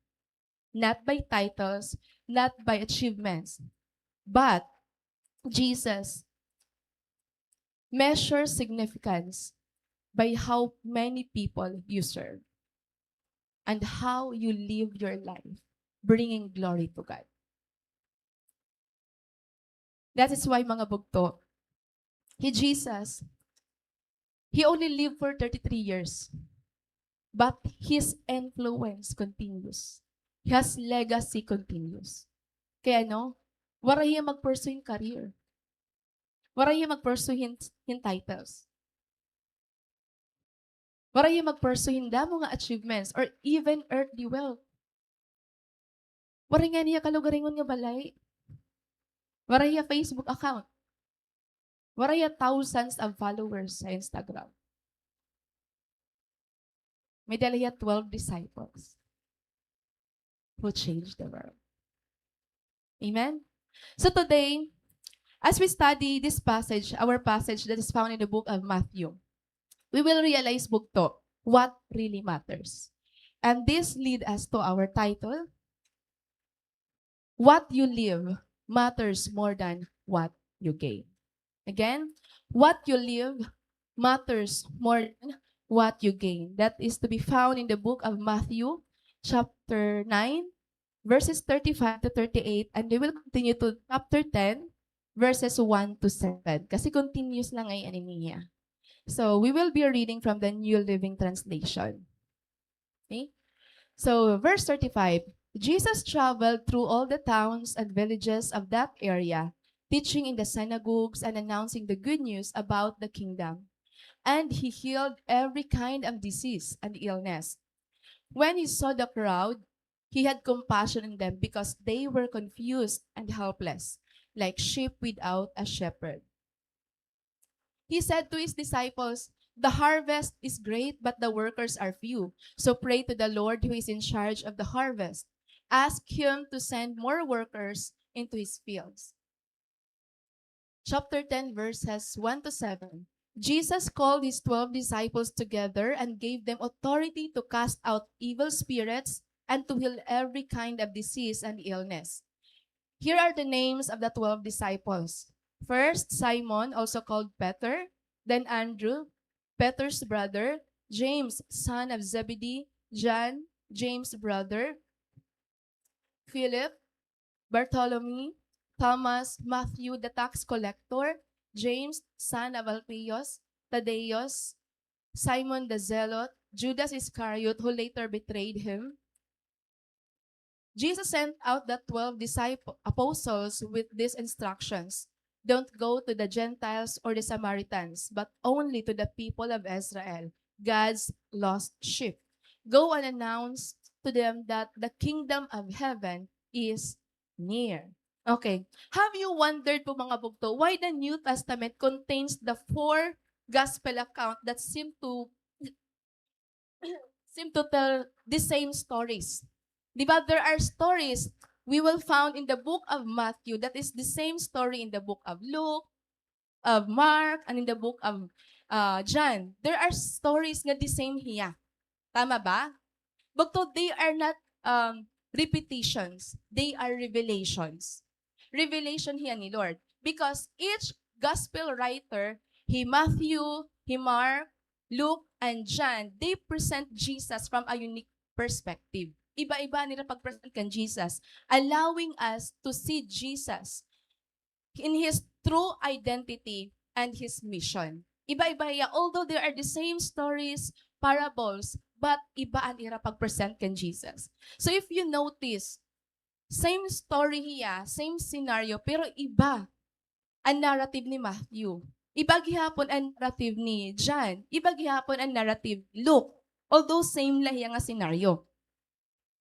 Not by titles, not by achievements, but Jesus measures significance by how many people you serve and how you live your life, bringing glory to God. That is why, mga bugto, hi Jesus, he only lived for thirty-three years, but his influence continues. His legacy continues. Kay ano, waray hiya mag-pursue hin career. Waray hiya mag-pursue hin, hin titles. Waray hiya mag-pursue hin damo nga achievements or even earthly wealth. Waray ngani hiya kalugaringon nga balay. Waray hiya Facebook account. Waray hiya thousands of followers sa Instagram. May dala hiya twelve disciples who changed the world. Amen? So today, as we study this passage, our passage that is found in the book of Matthew, we will realize, bugto, what really matters. And this lead us to our title, what you live matters more than what you gain. Again, what you live matters more than what you gain. That is to be found in the book of Matthew, chapter nine, verses thirty-five to thirty-eight, and we will continue to chapter ten, verses one to seven. Kasi continuous lang ngay-an ini niya. So, we will be reading from the New Living Translation. Okay? So, verse thirty-five, Jesus traveled through all the towns and villages of that area, teaching in the synagogues and announcing the good news about the kingdom. And he healed every kind of disease and illness. When he saw the crowd, he had compassion on them because they were confused and helpless, like sheep without a shepherd. He said to his disciples, "The harvest is great, but the workers are few. So pray to the Lord who is in charge of the harvest. Ask him to send more workers into his fields." Chapter ten, verses one to seven. Jesus called his twelve disciples together and gave them authority to cast out evil spirits and to heal every kind of disease and illness. Here are the names of the twelve disciples. First, Simon, also called Peter, then Andrew, Peter's brother, James, son of Zebedee, John, James' brother, Philip, Bartholomew, Thomas, Matthew the tax collector, James, son of Alphaeus, Thaddeus, Simon the Zealot, Judas Iscariot, who later betrayed him. Jesus sent out the twelve disciple, apostles with these instructions: "Don't go to the Gentiles or the Samaritans, but only to the people of Israel, God's lost sheep. Go and announce to them that the kingdom of heaven is near." Okay. Have you wondered po, mga bugto, why the New Testament contains the four gospel account that seem to seem to tell the same stories? Di ba, there are stories we will found in the book of Matthew that is the same story in the book of Luke, of Mark, and in the book of, uh, John. There are stories nga the same hiya. Tama ba? Bugto, they are not, um, repetitions. They are revelations. Revelation hiya ni Lord. Because each gospel writer, hi Matthew, hi Mark, Luke, and John, they present Jesus from a unique perspective. Iba-iba nira pag-present kan Jesus, allowing us to see Jesus in his true identity and his mission. Iba-iba hiya, although they are the same stories, parables, but iba an ira pag-present kan Jesus. So if you notice, same story hiya, same scenario, pero iba an narrative ni Matthew. Iba gihapon an narrative ni John. Iba gihapon an narrative Luke. Although same la hiya nga scenario.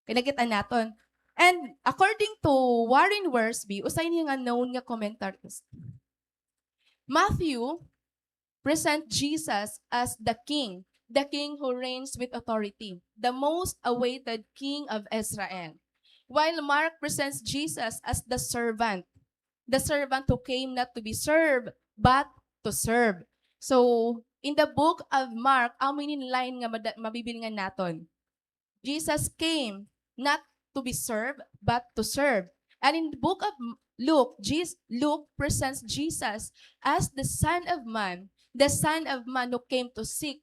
Kay nakit-an naton. And according to Warren Wiersbe, usa ini nga known nga commentarist, Matthew present Jesus as the king, the king who reigns with authority, the most awaited king of Israel. While Mark presents Jesus as the servant, the servant who came not to be served, but to serve. So, In the book of Mark, amo ini line nga mada-, mabibilngan naton. Jesus came not to be served, but to serve. And in the book of M-, Luke, Jes-, Luke presents Jesus as the Son of Man, the Son of Man who came to seek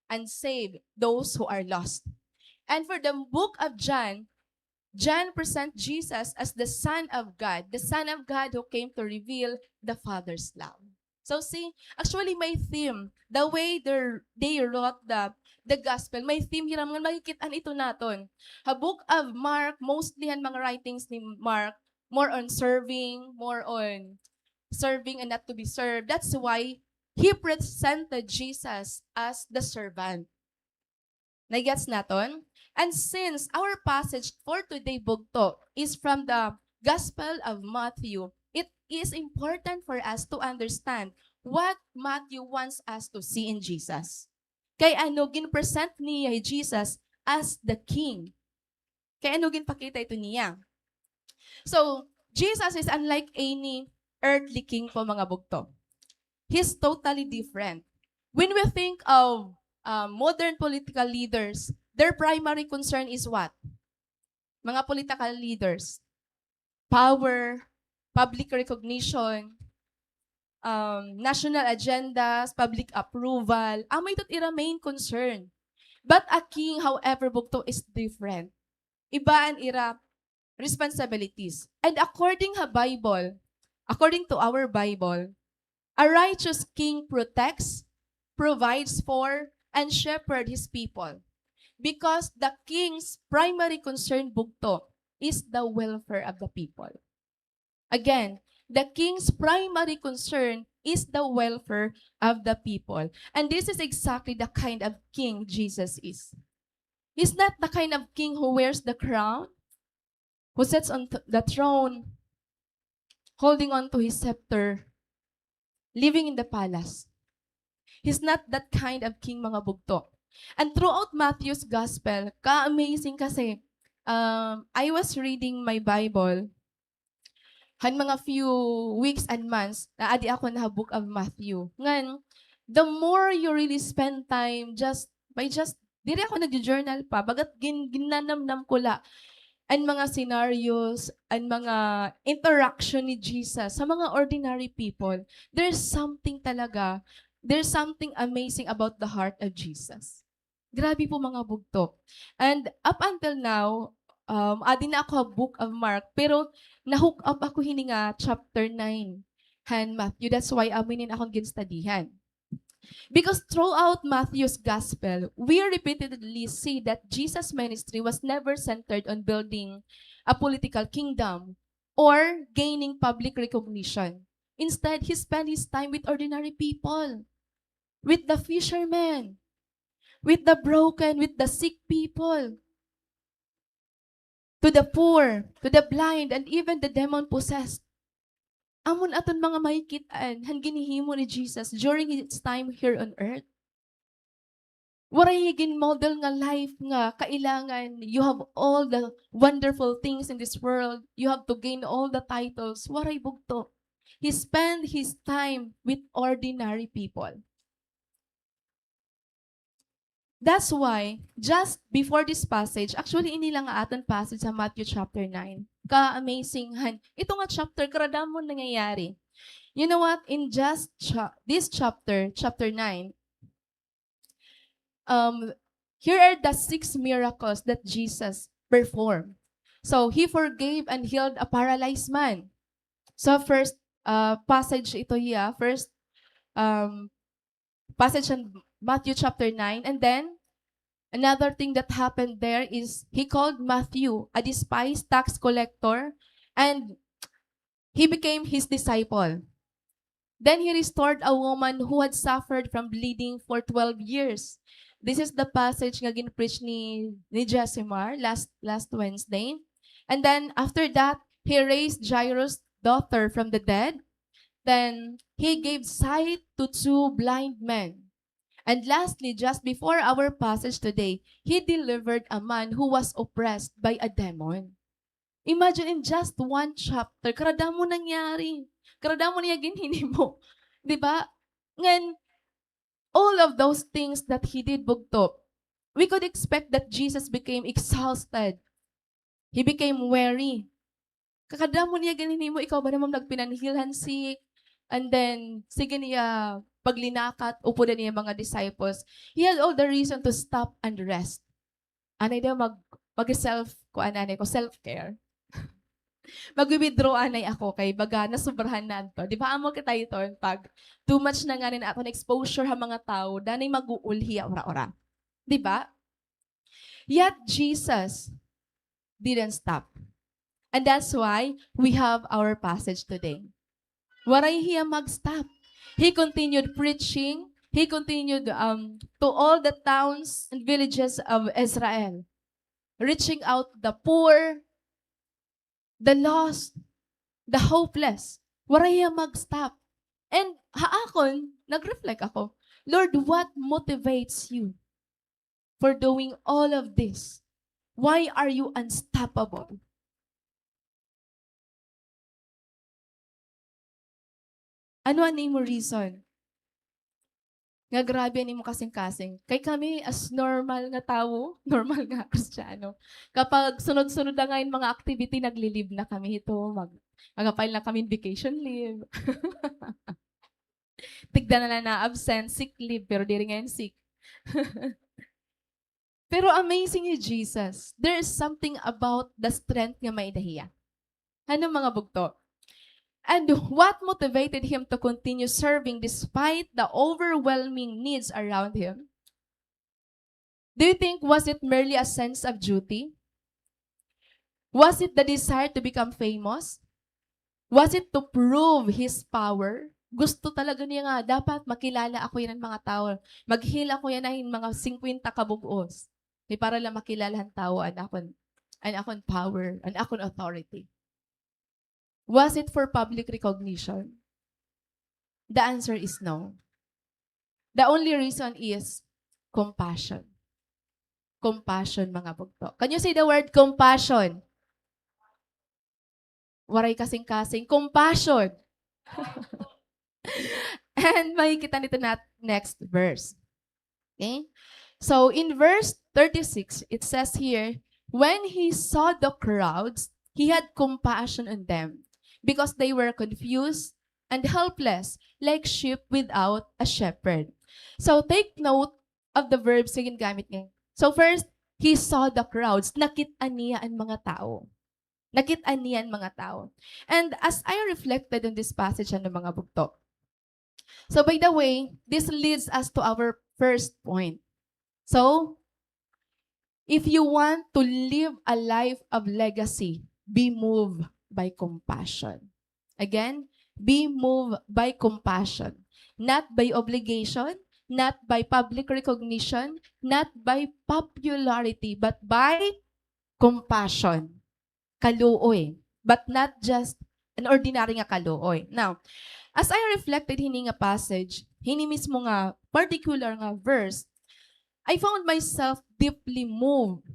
and save those who are lost. And for the book of John, John presents Jesus as the Son of God, the Son of God who came to reveal the Father's love. So see, actually may theme, the way they're, they wrote the, the gospel, may theme hira nga makikit-an ito naton. Ha book of Mark, mostly han mga writings ni Mark, more on serving, more on serving and not to be served. That's why he presented Jesus as the servant. Nagets naton? And since our passage for today, bugto, is from the Gospel of Matthew, it is important for us to understand what Matthew wants us to see in Jesus. Kay ano, ginpresent niya hi Jesus as the king. Kay ano, ginpakita ito niya. So, Jesus is unlike any earthly king po, mga bugto. He's totally different. When we think of, uh, modern political leaders, their primary concern is what? Mga political leaders, power, public recognition, um, national agendas, public approval. Amo ito it ira main concern. But a king, however, bugto, is different. Iba an ira responsibilities. And according ha Bible, according to our Bible, a righteous king protects, provides for, and shepherd his people. Because the king's primary concern, bugto, is the welfare of the people. Again, the king's primary concern is the welfare of the people. And this is exactly the kind of king Jesus is. He's not the kind of king who wears the crown, who sits on th-, the throne, holding on to his scepter, living in the palace. He's not that kind of king, mga bugto. And throughout Matthew's gospel, ka-amazing kasi, um, I was reading my Bible, han mga few weeks and months, naadi ako na ha Book of Matthew. Ngan, the more you really spend time just, by just, diri ako nagjo-journal pa, baga't gin-, ginanamnam ko la an mga scenarios, an mga interaction ni Jesus sa mga ordinary people. There's something talaga, there's something amazing about the heart of Jesus. Grabe po, mga bugto. And up until now, um, adi na ako ha Book of Mark, pero na-hook up ako hini nga chapter nine han Matthew. That's why amo ini an akon ginstudihan. Because throughout Matthew's gospel, we repeatedly see that Jesus' ministry was never centered on building a political kingdom or gaining public recognition. Instead, he spent his time with ordinary people, with the fishermen, with the broken, with the sick people, to the poor, to the blind, and even the demon-possessed. Amo an aton mga makikit-an han ginhihimo ni Jesus during his time here on earth. Waray hiya gin-model nga life nga kailangan you have all the wonderful things in this world, you have to gain all the titles. Waray, bugto. He spent his time with ordinary people. That's why, just before this passage, actually, ini la nga aton passage ha Matthew chapter nine. Ka-amazing han ito nga chapter, karadamo nangyayari. You know what? In just cha-, this chapter, chapter nine, um, here are the six miracles that Jesus performed. So, he forgave and healed a paralyzed man. So, first, uh, passage ito hiya, first, um, passage in Matthew chapter nine. And then, another thing that happened there is he called Matthew, a despised tax collector, and he became his disciple. Then he restored a woman who had suffered from bleeding for twelve years. This is the passage nga gin-preach ni, ni Josimar last, last Wednesday. And then after that, he raised Jairus' daughter from the dead. Then he gave sight to two blind men. And lastly, just before our passage today, he delivered a man who was oppressed by a demon. Imagine, in just one chapter, karadamo nangyari. Karadamo niya ginhinimo. Di ba? Ngan, all of those things that he did, bugto, we could expect that Jesus became exhausted. He became weary. Kakadamo niya ginhinimo, ikaw ba naman nagpinanhilhan sick? And then, sige niya paglinakat, upod an iya mga disciples. He had all the reason to stop and rest. Anay daw mag-, mag-self, kuan anay ko, self-care. Magwi-withdraw anay ako kay baga nasobrahan na adto. Di ba, amo kita iton pag too much na ngani an aton exposure ha mga tawo, danay mag-uulhi ha ura-ura. Di ba? Yet Jesus didn't stop. And that's why we have our passage today. Waray hiya mag-stop. He continued preaching. He continued, um, to all the towns and villages of Israel, reaching out the poor, the lost, the hopeless. Waray hiya mag-stop. And ha akon, nag-reflect ako, "Lord, what motivates you for doing all of this? Why are you unstoppable?" Ano an imo reason nga grabe an imo kasingkasing? Kay kami, as normal nga tawo, normal nga Kristiyano, kapag sunod-sunod na nga an mga activity, nagli-leave na kami hito, mag-, mag-a-file na kami vacation leave. Tigda na la na-absent, sick leave, pero diri ngay-an sick. Pero amazing hi Jesus. There is something about the strength nga may-ada hiya. Ano, mga bugto? And what motivated him to continue serving despite the overwhelming needs around him? Do you think, was it merely a sense of duty? Was it the desire to become famous? Was it to prove his power? Gusto talaga niya nga, "Dapat makilala ako yana hin mga tawo. Mag-heal ako yana hin mga singkwenta ka bug-os." Kay para la makilala han tawo an akon, an akon power, an akon authority. Was it for public recognition? The answer is no. The only reason is compassion. Compassion, mga bugto. Can you say the word compassion? Waray kasingkasing. Compassion. And makikita naton ha next verse. Okay? So, in verse thirty-six, it says here, "When he saw the crowds, he had compassion on them, because they were confused and helpless, like sheep without a shepherd." So, take note of the verbs nga gingamit niya. So, first, he saw the crowds. Nakit-an niya an mga tawo. Nakit-an niya an mga tawo. And as I reflected on this passage, ano, mga bugto. So, by the way, this leads us to our first point. So, if you want to live a life of legacy, be moved by compassion. Again, be moved by compassion. Not by obligation, not by public recognition, not by popularity, but by compassion. Kaluoy, but not just an ordinary nga kaluoy. Now, as I reflected hini nga passage, hini mismo nga particular nga verse, I found myself deeply moved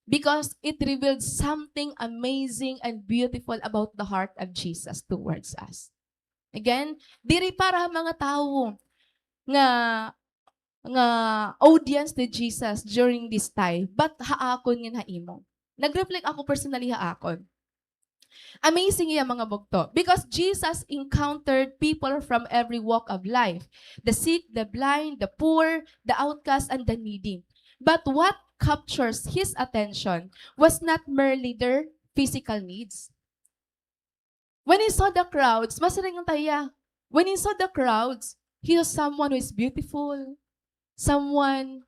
because it revealed something amazing and beautiful about the heart of Jesus towards us. Again, diri para ha mga tawo nga, nga audience ni Jesus during this time, but ha akon ngan ha imo. Nag-reflect ako personally ha akon. Amazing iya, mga bugto, because Jesus encountered people from every walk of life, the sick, the blind, the poor, the outcast, and the needy. But what captures his attention was not merely their physical needs. When he saw the crowds, masiring unta hiya, when he saw the crowds, he saw someone who is beautiful, someone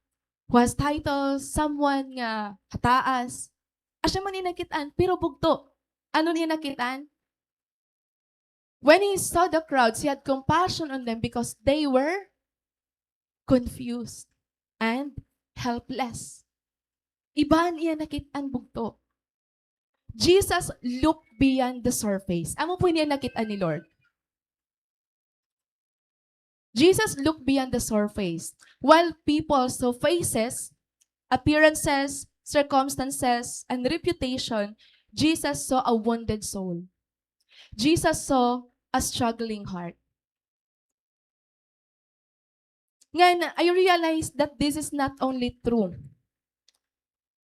who has titles, someone nga hataas. Asya man iya nakit-an, pero bugto. Ano niya nakit-an? When he saw the crowds, he had compassion on them because they were confused and helpless. Iba an iya nakit-an, bugto. Jesus looked beyond the surface. Amo po ini an nakit-an ni Lord. Jesus looked beyond the surface. While people saw faces, appearances, circumstances, and reputation, Jesus saw a wounded soul. Jesus saw a struggling heart. Ngan, I realized that this is not only true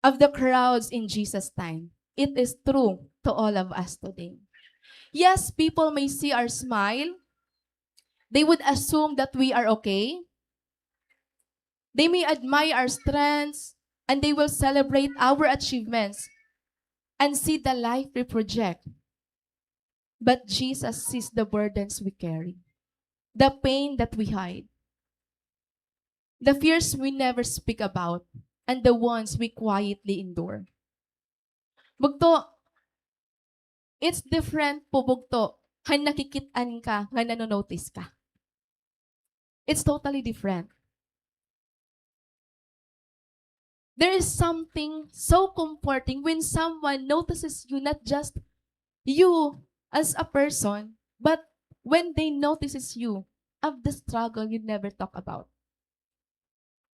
of the crowds in Jesus' time. It is true to all of us today. Yes, people may see our smile. They would assume that we are okay. They may admire our strengths, and they will celebrate our achievements and see the life we project. But Jesus sees the burdens we carry, the pain that we hide, the fears we never speak about, and the ones we quietly endure. Bugto, it's different po, bugto, han nakikit-an ka nga nano-notice ka. It's totally different. There is something so comforting when someone notices you, not just you as a person, but when they notices you of the struggle you never talk about.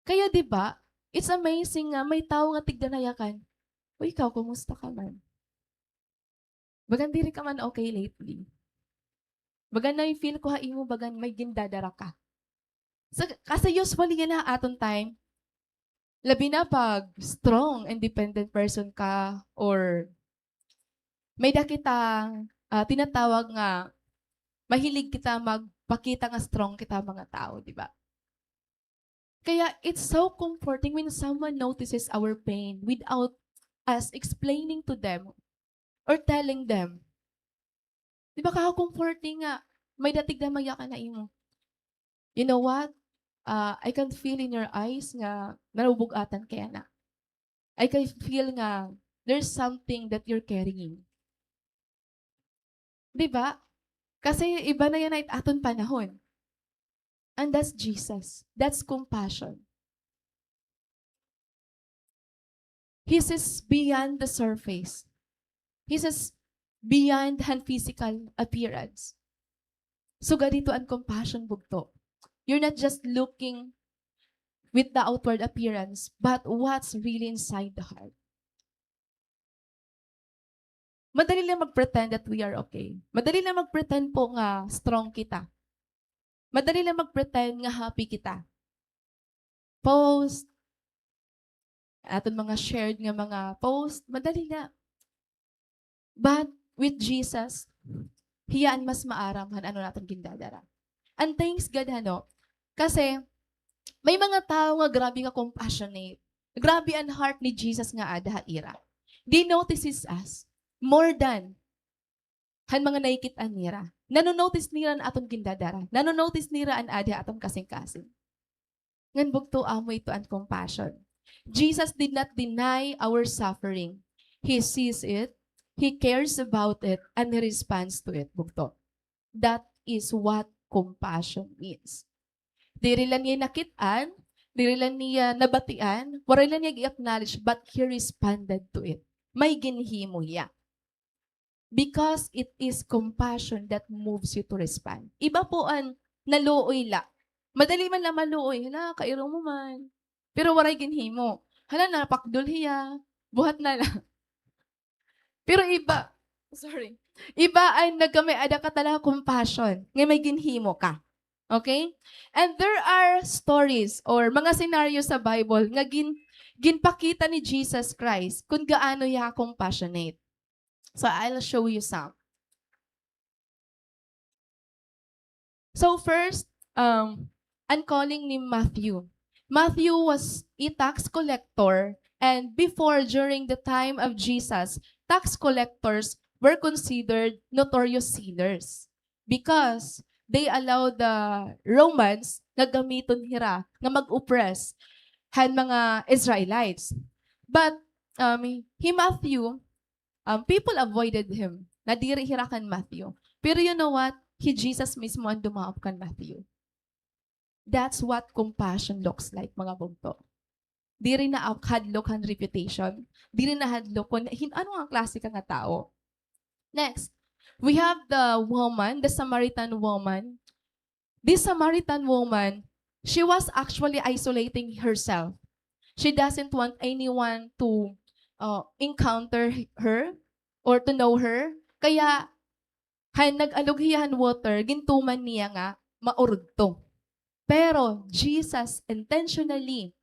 Kaya, di ba, it's amazing nga may tawo nga tigda nayakan, "Uy, ikaw, kumusta ka man? Bagan diri ka man okay lately. Bagan na-feel ko ha imo, bagan may gindadara ka." Sa, kasi usually yana ha aton time, labi na pag strong, independent person ka, or may-ada kita, ah, tinatawag nga mahilig kita magpakita nga strong kita mga tawo, di ba? Kaya it's so comforting when someone notices our pain without us explaining to them or telling them. Di ba, kaka-comforting nga may-ada tigda mayakan ha imo. "You know what? Ah, I can feel in your eyes nga nabubug-atan ka yana. I can feel nga there's something that you're carrying." Di ba? Kasi iba na yana it aton panahon. And that's Jesus. That's compassion. He sees beyond the surface. He sees beyond han physical appearance. Sugad hito an compassion, bugto. You're not just looking with the outward appearance, but what's really inside the heart. Madali lang mag-pretend that we are okay. Madali lang mag-pretend po nga strong kita. Madali lang mag-pretend nga happy kita. Post, aton mga shared nga mga post, madali na. But with Jesus, hiya an mas maaram han ano naton gindadara. And thanks God, hano? Kasi may mga tawo nga grabe ka compassionate. Grabe an heart ni Jesus nga ada ha ira. They notices us more than han mga nakikit-an nira. Nano-notice nira an aton gindadara. Nano-notice nira an adi ha aton kasingkasing. Ngan bugto, amo ito an compassion. Jesus did not deny our suffering. He sees it, he cares about it, and he responds to it. Bugto. That is what compassion means. Diri la niya nakit-an, diri la niya nabatian, waray la niya gi-acknowledge, but he responded to it. May ginhimo hiya. Because it is compassion that moves you to respond. Iba po an naluoy la. Madali man la maluoy. Hala, kairo mo man. Pero waray ginhimo. Hala, napakdol hiya. Buhat na la. Pero iba, sorry. Iba an nagkamay-ada ka talaga compassion, nga may ginhimo ka. Okay? And there are stories or mga scenario sa Bible nga gin-, ginpakita ni Jesus Christ kon gaano hiya compassionate. So, I'll show you some. So first, um, an calling ni Matthew. Matthew was a tax collector, and before, during the time of Jesus, tax collectors were considered notorious sinners because they allowed the Romans nga gamiton hira nga mag-oppress han mga Israelites. But, um, hi Matthew, um, people avoided him. Nadiri hira kan Matthew. Pero you know what? Hi Jesus mismo an dumaop kan Matthew. That's what compassion looks like, mga bugto. Diri na ak-, hadlok han reputation. Diri na hadlok kon hin-, ano nga klase ka nga tawo. Next, we have the woman, the Samaritan woman. This Samaritan woman, she was actually isolating herself. She doesn't want anyone to, uh, encounter her or to know her. Kaya, han nag-alog hiya han water, gintuman niya nga maurugto. Pero Jesus intentionally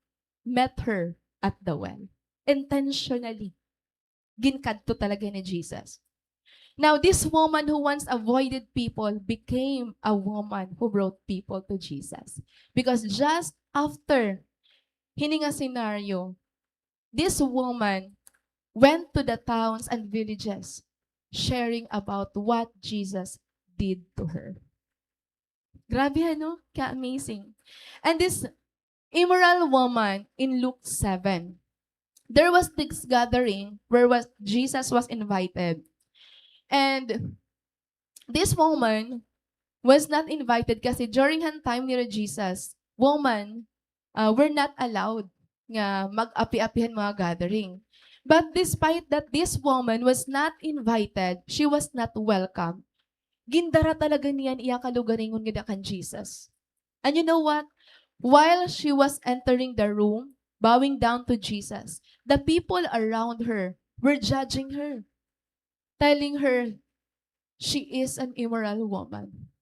met her at the well. Intentionally. Ginkadto talaga ni Jesus. Now, this woman who once avoided people became a woman who brought people to Jesus. Because just after hini nga scenario, this woman went to the towns and villages sharing about what Jesus did to her. Grabe, ano? Ka-amazing. And this immoral woman in Luke seven, there was this gathering where was, Jesus was invited. And this woman was not invited kasi during han time nira Jesus, woman, ah, were not allowed nga mag-api-api han mga gathering. But despite that this woman was not invited, she was not welcome, gindara talaga niya an iya kalugaringon ngada kan Jesus. And you know what? While she was entering the room, bowing down to Jesus, the people around her were judging her, telling her she is an immoral woman.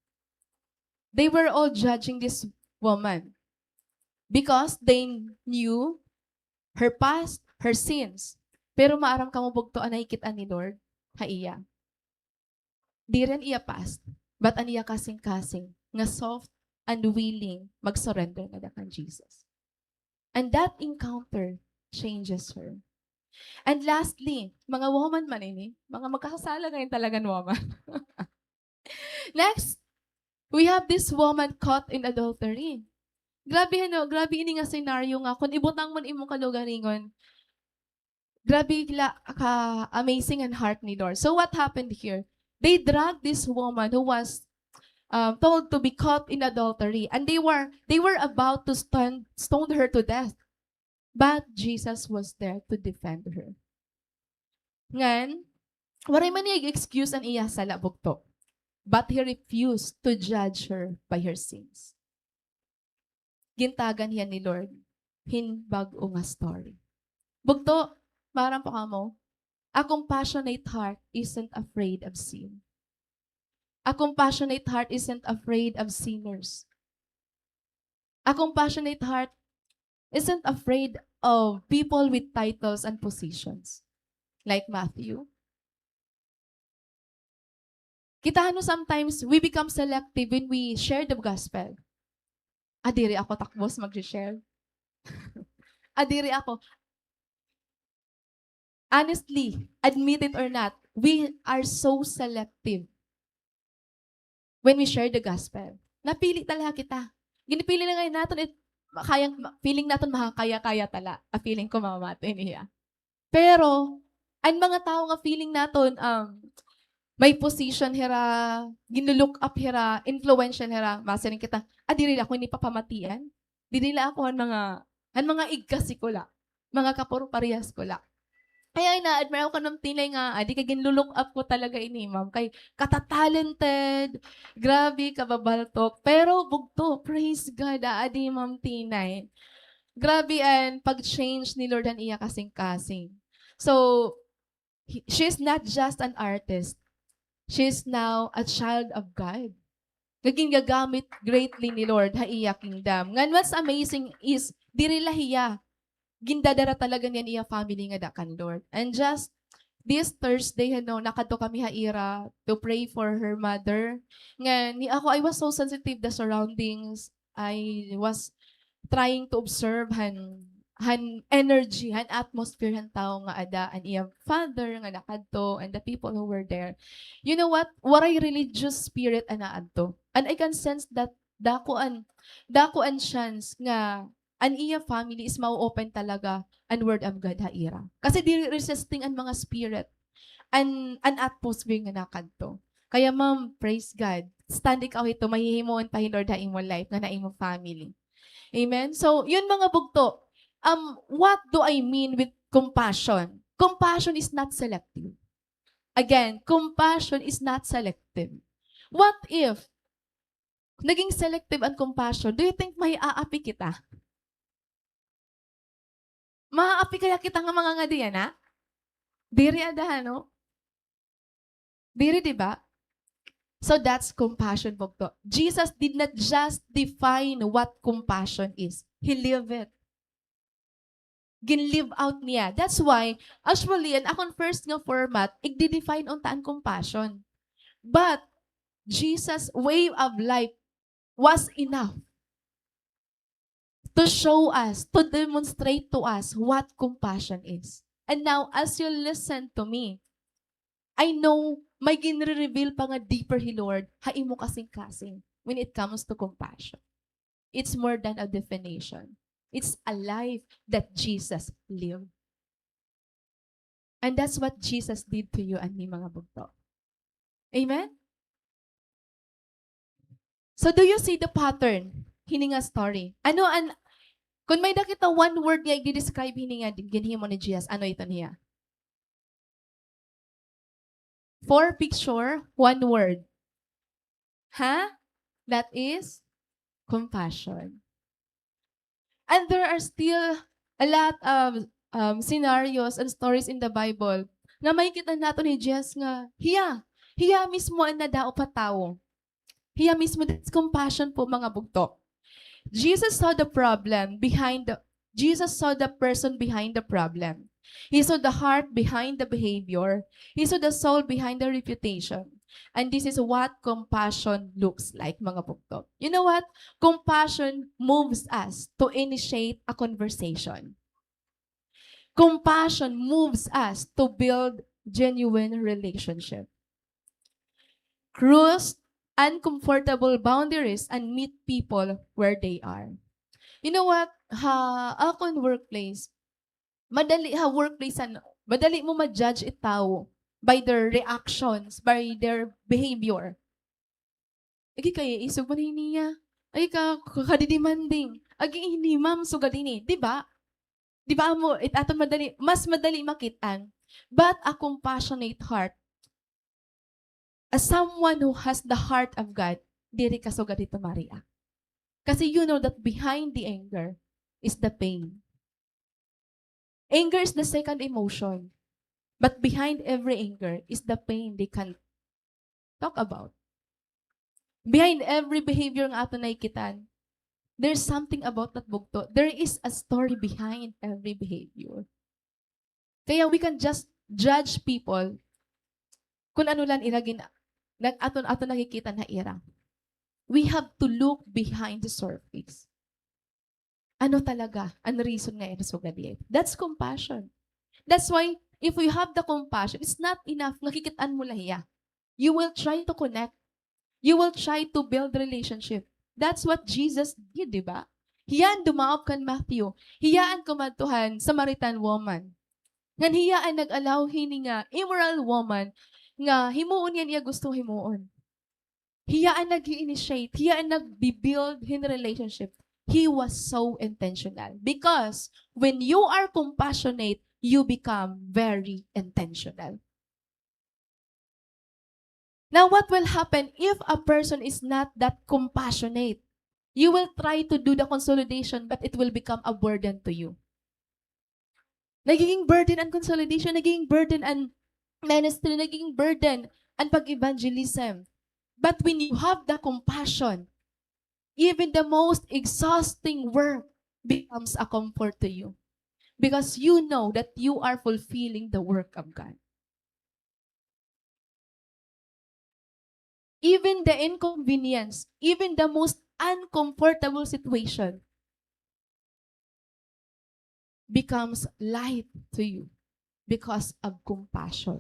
They were all judging this woman because they knew her past, her sins. Pero maaram kamo bugto an nakikit-an ni Lord ha iya. Diri an iya past, but an iya kasingkasing nga soft and willing mag-surrender ngada kan Jesus. And that encounter changes her. And lastly, mga woman man ini, mga magkakasala ngayon talaga nga woman. Next, we have this woman caught in adultery. Grabe, ano, grabe ini nga scenario nga kung ibutang mo an imo kalugaringon, grabe la ka-amazing an heart ni Lord. So what happened here? They dragged this woman who was, um, told to be caught in adultery, and they were, they were about to stone, stone her to death. But Jesus was there to defend her. Ngan, waray man niya excuse an iya sala, bugto. But he refused to judge her by her sins. Gintagan hiya ni Lord hin bag-o nga story. Bugto, maaram pa kamo, a compassionate heart isn't afraid of sin. A compassionate heart isn't afraid of sinners. A compassionate heart isn't afraid of people with titles and positions, like Matthew. Kita, ano, sometimes we become selective when we share the gospel. Ah, diri ako takbos mag-share. Ah, diri ako. Honestly, admit it or not, we are so selective when we share the gospel. Napili talaga kita. Ginpili na ngay-an naton it, kayang, feeling naton makakaya-kaya tala. Ah, feeling ko mamati niya. Pero, an mga tawo nga feeling naton, um, may position hira, ginlu-look up hira, influential hira, masiring kita, ah, diri ako ini papamatian. Diri la ako han mga, han mga igkasi ko la, mga kapurparehas ko la. Kay ina-admire ako kan Ma'am Tinay nga, adi kay ginlu-look up ko talaga ini, ma'am, kay kata-talented, grabe, kababaltok. Pero bugto, praise God, ah, adi, Ma'am Tinay. Grabe an pag-change ni Lord han iya kasingkasing. So, he, she's not just an artist. She's now a child of God. Nga gingagamit greatly ni Lord ha iya kingdom. Ngan what's amazing is, diri la hiya, gindadara talaga niya an iya family ngada kan Lord. And just this Thursday, ano, nakadto kami ha ira to pray for her mother. Ngan, ni ako, I was so sensitive the surroundings. I was trying to observe han, han energy, han atmosphere han tawo nga ada, an iya father nga nakadto, and the people who were there. You know what? Waray religious spirit an aadto. And I can sense that dako an, dako an chance nga an iya family is ma-open talaga an word of God ha ira. Kasi diri resisting an mga spirit, an, an atmosphere nga nakadto. Kaya, ma'am, praise God. Stand ikaw hito, mahihimoon pa hin Lord ha imo life ngan ha imo family. Amen? So, yun, mga bugto. Um, what do I mean with compassion? Compassion is not selective. Again, compassion is not selective. What if naging selective an compassion? Do you think maaapi kita? Maaapi kaya kita nga mga ngadi yana? Diri ada, no? Diri, di ba? So that's compassion, bugto. Jesus did not just define what compassion is. He lived it. Gin-live out niya. That's why, actually, an akon first nga format, igdi-define unta an compassion. But, Jesus' way of life was enough to show us, to demonstrate to us what compassion is. And now, as you listen to me, I know may ginre-reveal pa nga deeper hi Lord ha imo kasingkasing when it comes to compassion. It's more than a definition. It's a life that Jesus lived. And that's what Jesus did to you and me, mga bugto. Amen? So do you see the pattern hini nga story? Ano an, kun may-ada kita one word nga i-describe hini nga ginhimo ni Jesus, ano iton hiya? Four picture, one word. Ha? That is compassion. And there are still a lot of, um, scenarios and stories in the Bible nga makikita naton hi Jesus nga hiya, hiya mismo an nadaot ha tawo. Hiya mismo, that's compassion po, mga bugto. Jesus saw the problem behind the, Jesus saw the person behind the problem. He saw the heart behind the behavior. He saw the soul behind the reputation. And this is what compassion looks like, mga bugto. You know what? Compassion moves us to initiate a conversation. Compassion moves us to build genuine relationship. Cross uncomfortable boundaries and meet people where they are. You know what? Ha akon workplace, madali ha workplace, ano, madali mo ma-judge it tawo by their reactions, by their behavior. Agi kay isog man ini niya. Agi ka, kadidimanding. Agi ini, ma'am, sugad ini. Di ba? Di ba amo, it aton madali, mas madali makit-an. But a compassionate heart, as someone who has the heart of God, diri ka sugad hito ma-react. Kasi you know that behind the anger is the pain. Anger is the second emotion. But behind every anger is the pain they can't talk about. Behind every behavior nga aton nakikita-an, there's something about that bugto. There is a story behind every behavior. Kaya we can just judge people kun ano la an ira gin-, nag-, aton, aton nakikita-an ha ira. We have to look behind the surface. Ano talaga an reason nga ira sugad hit? That's compassion. That's why, if we have the compassion, it's not enough nga kikit-an mo la hiya. You will try to connect. You will try to build relationship. That's what Jesus did, di ba? Hiya an dumaop kan Matthew. Hiya an kumadto han Samaritan woman. Ngan hiya an nag-allow hini nga immoral woman nga himuon niya an iya gusto himuon. Hiya an nag-i-initiate, hiya an nagbi-build hin relationship. He was so intentional. Because when you are compassionate, you become very intentional. Now, what will happen if a person is not that compassionate? You will try to do the consolidation, but it will become a burden to you. Nagiging burden an consolidation, nagiging burden an ministry, nagiging burden an pag-evangelism. But when you have the compassion, even the most exhausting work becomes a comfort to you, because you know that you are fulfilling the work of God. Even the inconvenience, even the most uncomfortable situation becomes light to you because of compassion.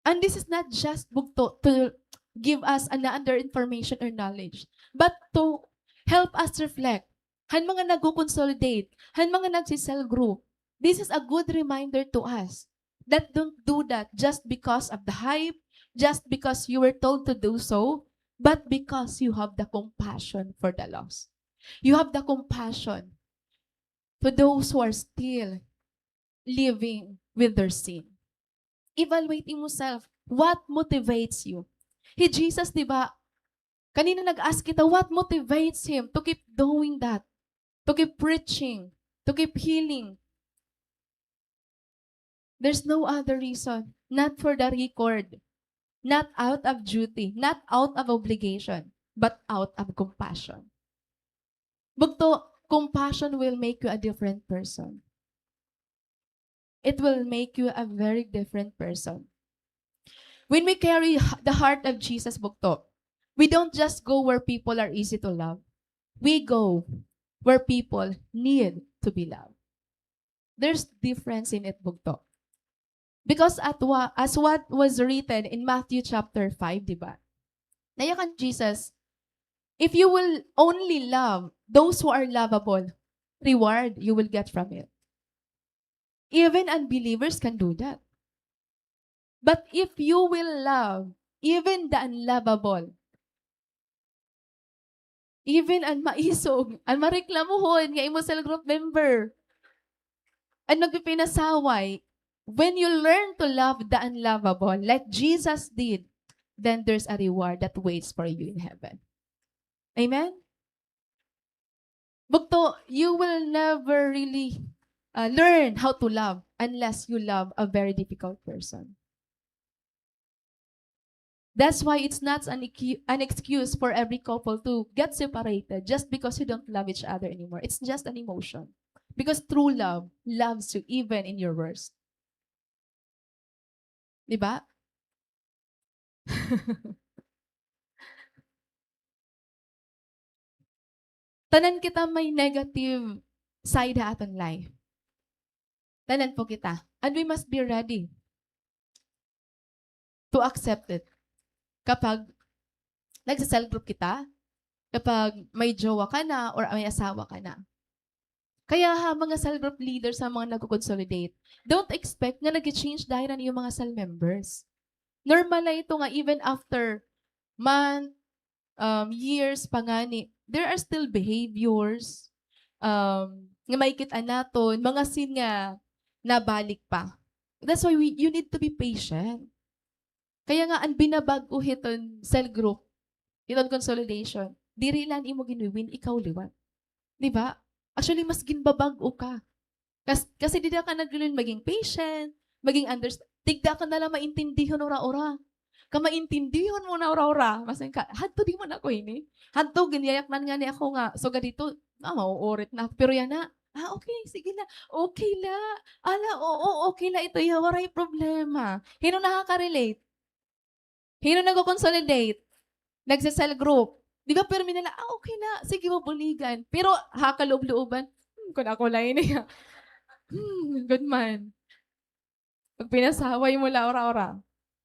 And this is not just bugto to give us another information or knowledge, but to help us reflect. Han mga nagko-consolidate, han mga nagse-cell group, this is a good reminder to us that don't do that just because of the hype, just because you were told to do so, but because you have the compassion for the lost. You have the compassion to those who are still living with their sin. Evaluate imo self. What motivates you? Hi Jesus, di ba? Kanina nag-ask kita, what motivates him to keep doing that? To keep preaching, to keep healing. There's no other reason, not for the record. not out of duty, not out of obligation, but out of compassion. Bugto, compassion will make you a different person. It will make you a very different person. When we carry h-, the heart of Jesus, bugto, we don't just go where people are easy to love. We go where people need to be loved. There's difference in it, bugto. Because at wa-, as what was written in Matthew chapter five, di ba? Nayakan Jesus, "If you will only love those who are lovable, reward you will get from it." Even unbelievers can do that. But if you will love even the unlovable, even an maisog, an mareklamohon nga imo cell group member, an magpipinasaway, when you learn to love the unlovable, like Jesus did, then there's a reward that waits for you in heaven. Amen? Bugto, you will never really, uh, learn how to love unless you love a very difficult person. That's why it's not an ecu-, an excuse for every couple to get separated just because you don't love each other anymore. It's just an emotion. Because true love loves you even in your worst. Di ba? Tanan kita may negative side ha aton life. Tanan po kita. And we must be ready to accept it. Kapag nagsa-cell group kita, kapag may jowa ka na or may asawa ka na. Kaya ha, mga cell group leaders, ha mga nagko-consolidate, don't expect nga nag-change dayon an iyo mga cell members. Normal na ito nga even after month, um, years pa ngani, there are still behaviors, um, nga makikit-an naton, mga sin nga nabalik pa. That's why we, you need to be patient. Kaya nga, an binabag-o hiton cell group, hiton consolidation, diri la an imo ginwiwin, ikaw liwat. Di ba? Actually, mas ginbabag-o ka. Kas-, kasi dida ka nagdulon maging patient, maging underst-, tigda ka na la maintindihon ura-ura. Ka maintindihon mo na ura-ura. Mas ka, hadto di man ako ini. Hadto, ginyayaknan ngani ako nga, sugad dito, ah, mauurit na ako. Pero yana, ah, okay, sige la. Okay la. Ala, oo, okay la ito, ya, waray problema. Hin-o nakaka-relate? Hin-o nagko-consolidate? Nagse-cell group. Di ba, pirmi na la, ah, okay la. Sige, mabuligan. Pero, ha kaloob-looban, hmm, kun ako la ini, ha. Hmm, good man. Pagpinasaway mo la ura-ura.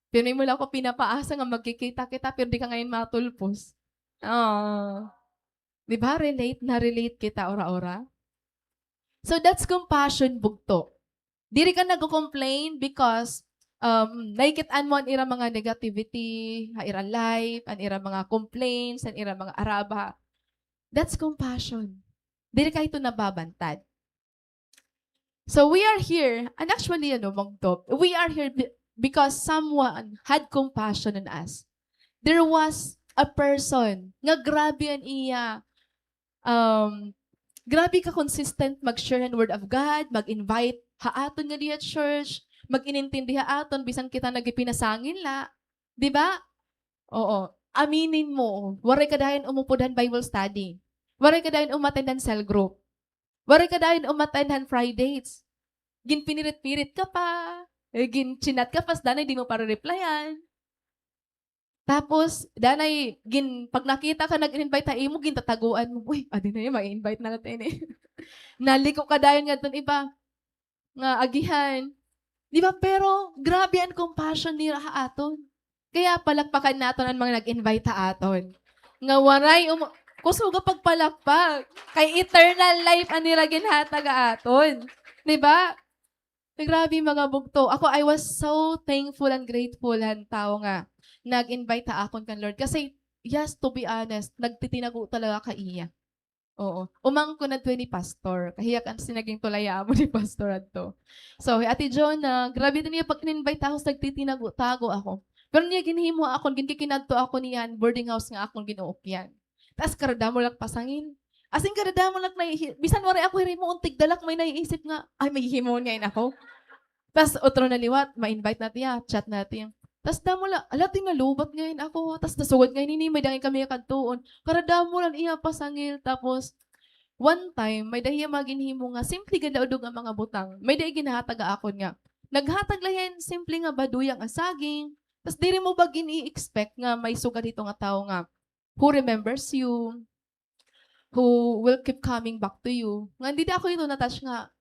Pirmi mo la ako pinapaasa nga magkikita kita, pero di ka ngayon matulpos. Ah. Di ba, relate, na-relate kita ura-ura? So, that's compassion, bugto. Diri ka nagko-complain because, um, nakikit-an mo an ira mga negativity, ha ira life, an ira mga complaints, an ira mga araba. That's compassion. Diri ka ito nababantad. So we are here, and actually, ano, Ma'am Top, we are here be-, because someone had compassion on us. There was a person nga grabe an iya, um, grabe ka consistent mag-share han Word of God, mag-invite ha aton nga diha church, mag-inintindi ha aton, bisan kita nagipinasangil la. Di ba? Oo. Aminin mo, waray ka dayon umupod han Bible study. Waray ka dayon umattend han cell group. Waray ka dayon umattend han Fridates. Ginpinirit-pirit ka pa. Eh, gin-chinat ka pa, danay di mo pa re-replyan. Tapos, danay, gin-, pag nakita ka, nag-invite ha imo, gintataguan mo, "Uy, adi na yun, ma-invite na natin eh." Naliko ka dayon ngadton iba nga agihan. Di ba? Pero grabe an compassion nira ha aton. Kaya palakpakan naton an mga nag-invite ha aton. Nga waray um-, kusog nga pagpalakpak. Kay eternal life an ira ginhatag ha aton. Di ba? Grabe, mga bugto. Ako, I was so thankful and grateful han tawo nga nag-invite ha akon kan Lord. Kasi, yes, to be honest, nagtitinago talaga ka iya. Oo. Umangkon adto ini pastor. Kahiya ka, sinaging tulaya amo ni pastor adto. So, hi Ate Jonah, grabe din niya pag in-invite ako, nagtitinago-tago ako. Pero niya ginhimo akon, ginkikinadto ako niyan, boarding house nga akon ginuukyan. Tas karadamo la ak pasangil. As in, karadamo la ak naihi-, bisan waray ako hirimuon, tigda la ak may naiisip nga, "Ay, may hihimuon ngay-an ako." Tas otro na liwat, ma-invite na tiya, chat na tiya. Tas damo la, ala, tinalubat ngay-an ako. Tas nasugad ngay-an ini, may-ada ngay-an kami kadtuon. Para damo la an iya pasangil. Tapos, one time, may-ada hiya mga ginhimo nga simple gad la udog nga mga butang. May-ada ginhatag ha akon nga. Naghatag la hiya hin simple nga baduya nga saging. Tas diri mo ba gin-i-expect nga may sugad hito nga tawo nga who remembers you, who will keep coming back to you. Ngan dida ako hito na-touch nga,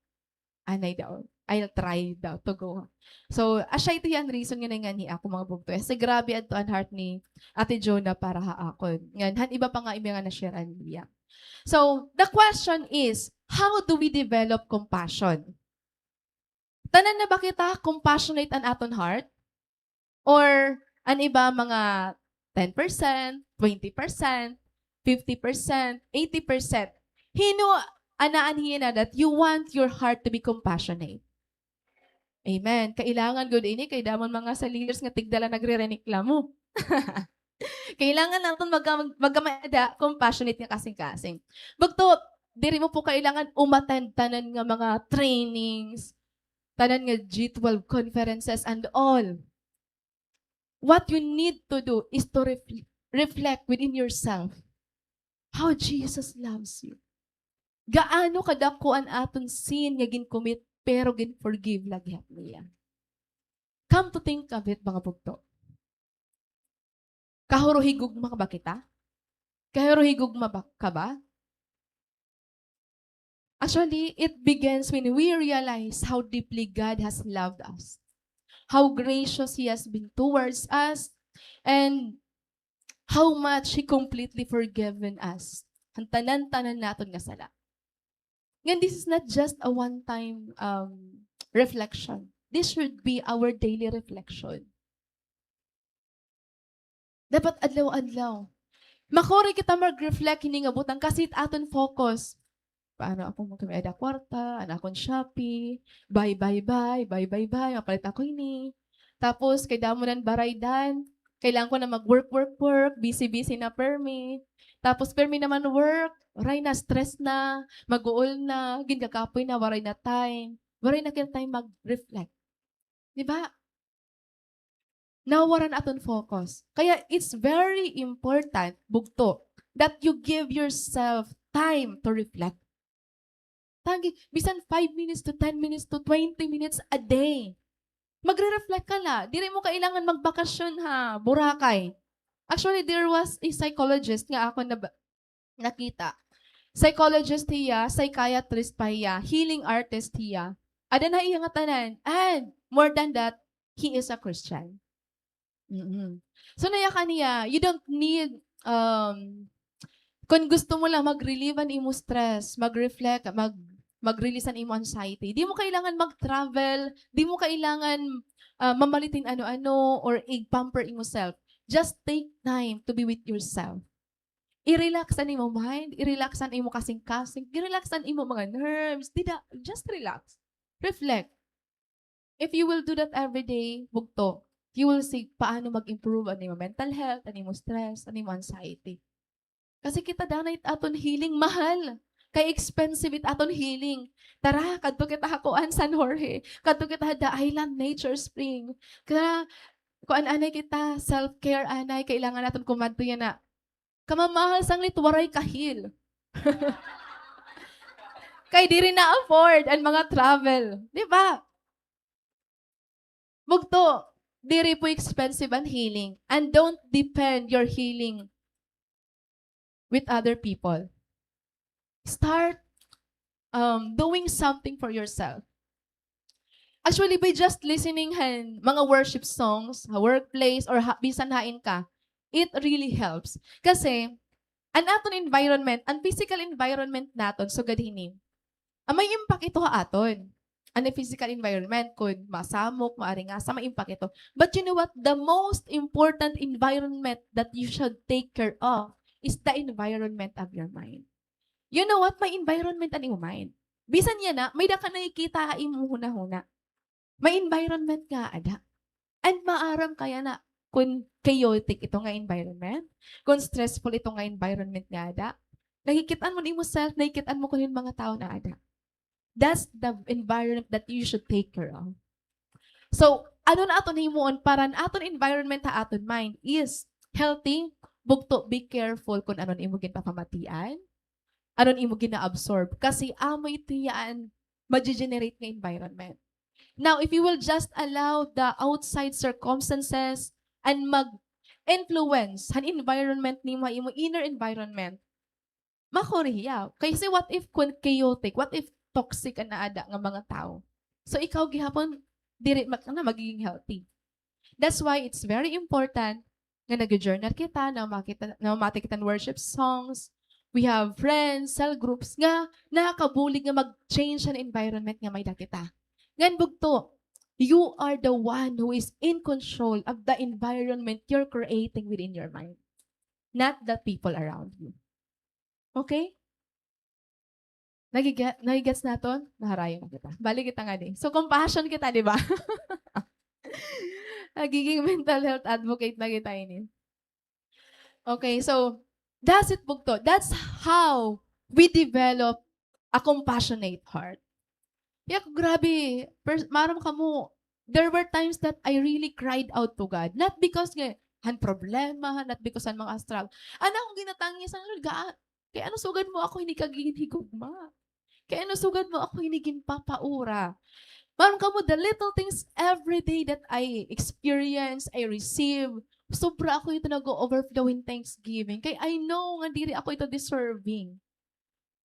anay daw, I'll try daw to go. So, asya ito hiya an reason nga nganhi ako, mga bugto. Kasi grabe adto an heart ni Ate Jonah para ha akon. Ngan, han iba pa nga imo nga na-share-an niya. So, the question is, how do we develop compassion? Tanan na ba kita compassionate an aton heart? Or an iba mga ten percent, twenty percent, fifty percent, eighty percent? Hin-o an naan hiya na that you want your heart to be compassionate? Amen. Kailangan gud ini kay damo an mga sa leaders nga tigda la nagrereklamo. Kailangan naton magka-, magkamay-ada compassionate nga kasingkasing. Bugto, diri mo po kailangan umattend tanan nga mga trainings, tanan nga G twelve conferences and all. What you need to do is to refl-, reflect within yourself how Jesus loves you. Gaano kadako an aton sin nga gin-commit, pero gin-forgive la gihap niya. Come to think of it, mga bugto. Kahuruhigugma ba kita? Kahuruhigugma ba, ka ba? Actually, it begins when we realize how deeply God has loved us, how gracious He has been towards us, and how much He completely forgiven us. An tanan-tanan naton nga sala. Ngan, this is not just a one-time, um, reflection. This should be our daily reflection. Dapat adlaw-adlaw. Makuri kita mag-reflect hini nga butang kasi it aton focus. Paano ako magkamay-ada kwarta, an akon Shopee, buy, buy, buy, buy, buy, buy, mapalit ako hini. Tapos, kay damo nan baraydan, kailangan ko na mag-work, work, work, busy, busy na permi. Tapos, permi naman work, waray na, stress na, mag-uol na, gin-kakapoy na, waray na time. Waray na kita time mag-reflect. Di ba? Nawawaran aton focus. Kaya it's very important, bugto, that you give yourself time to reflect. Tagi, bisan five minutes to ten minutes to twenty minutes a day. Magre-reflect ka la. Diri mo kailangan magbakasyon ha Boracay. Actually, there was a psychologist nga akon naba-, nakita. Psychologist hiya, psychiatrist pa hiya, healing artist hiya. Ada na iya ngatanan. And more than that, he is a Christian. Mm-mm. So, nayakan niya, you don't need, um, kon gusto mo lang mag-relieve an imo stress, mag-reflect, mag-, mag-release an imo anxiety, di mo kailangan mag-travel, di mo kailangan, ah, mamalit hin ano-ano or ig-pamper imo self. Just take time to be with yourself. I-relax an imo mind, i-relax an imo kasingkasing, i-relax an imo mga nerves. Dida, just relax. Reflect. If you will do that every day, bugto, you will see paano mag-improve an imo mental health, an imo stress, an imo anxiety. Kasi kita danay it aton healing, mahal. Kay expensive it aton healing. Tara, kadto kita ha kuan, San Jorge. Kadto kita ha The Island Nature Spring. Kaya, kuan anay kita, self-care anay, kailangan naton kumadto yana. Kamamahal sanglit, waray ka-heal. Kay diri na-afford an mga travel, di ba? Bugto, diri po expensive an healing. And don't depend your healing with other people. Start, um, doing something for yourself. Actually, by just listening han mga worship songs, ha workplace, or ha, bisan hain ka, it really helps. Kasi, an aton environment, an physical environment naton, sugad hini, ah, may impact ito ha aton. An physical environment, kun masamok, maaringasa, may impact ito. But you know what? The most important environment that you should take care of is the environment of your mind. You know what? May environment an imo mind. Bisan yana, may-ada ka nakikita ha imo hunahuna. May environment nga ada. And maaram ka yana kun chaotic ito nga environment, kun stressful ito nga environment nga ada. Nakikit-an mo an imo self, nakikit-an mo kun hin mga tawo nga ada. That's the environment that you should take care of. So, ano an aton himuon para an aton environment ha aton mind is healthy, bugto, be careful kon ano an imo ginpapamatian, ano an imo gina-absorb. Kasi amo ito hiya an ma-generate nga environment. Now, if you will just allow the outside circumstances and mag-influence han environment nimo, ha imo inner environment, makuri hiya. Kasi what if kon chaotic, what if toxic an naada nga mga tawo? So, ikaw gihapon, diri mak-, na magiging healthy. That's why it's very important nga nag-journal kita, na makita, na mamati kita hin worship songs. We have friends, cell groups nga nakakabulig nga mag-change an environment nga may-ada kita. Ngan bugto, you are the one who is in control of the environment you're creating within your mind, not the people around you. Okay? Nagige-, nagigets naton? Naharayo na kita. Balik kita ngadi. So, compassion kita, di ba? Nagiging mental health advocate na kita ini. Okay, so, that's it, bugto. That's how we develop a compassionate heart. Kaya, grabe, pers-, maaram kamo, there were times that I really cried out to God. Not because nga, han problema, not because han mga struggle. An akon ginatangisan, Lord, ga-, kay ano sugad mo ako hini kaginhigugma? Kay ano sugad mo ako hini ginpapaura? Maaram kamo, the little things every day that I experience, I receive, sobra ako ito nag-o-overflow in thanksgiving. Kay I know nga diri ako ito deserving.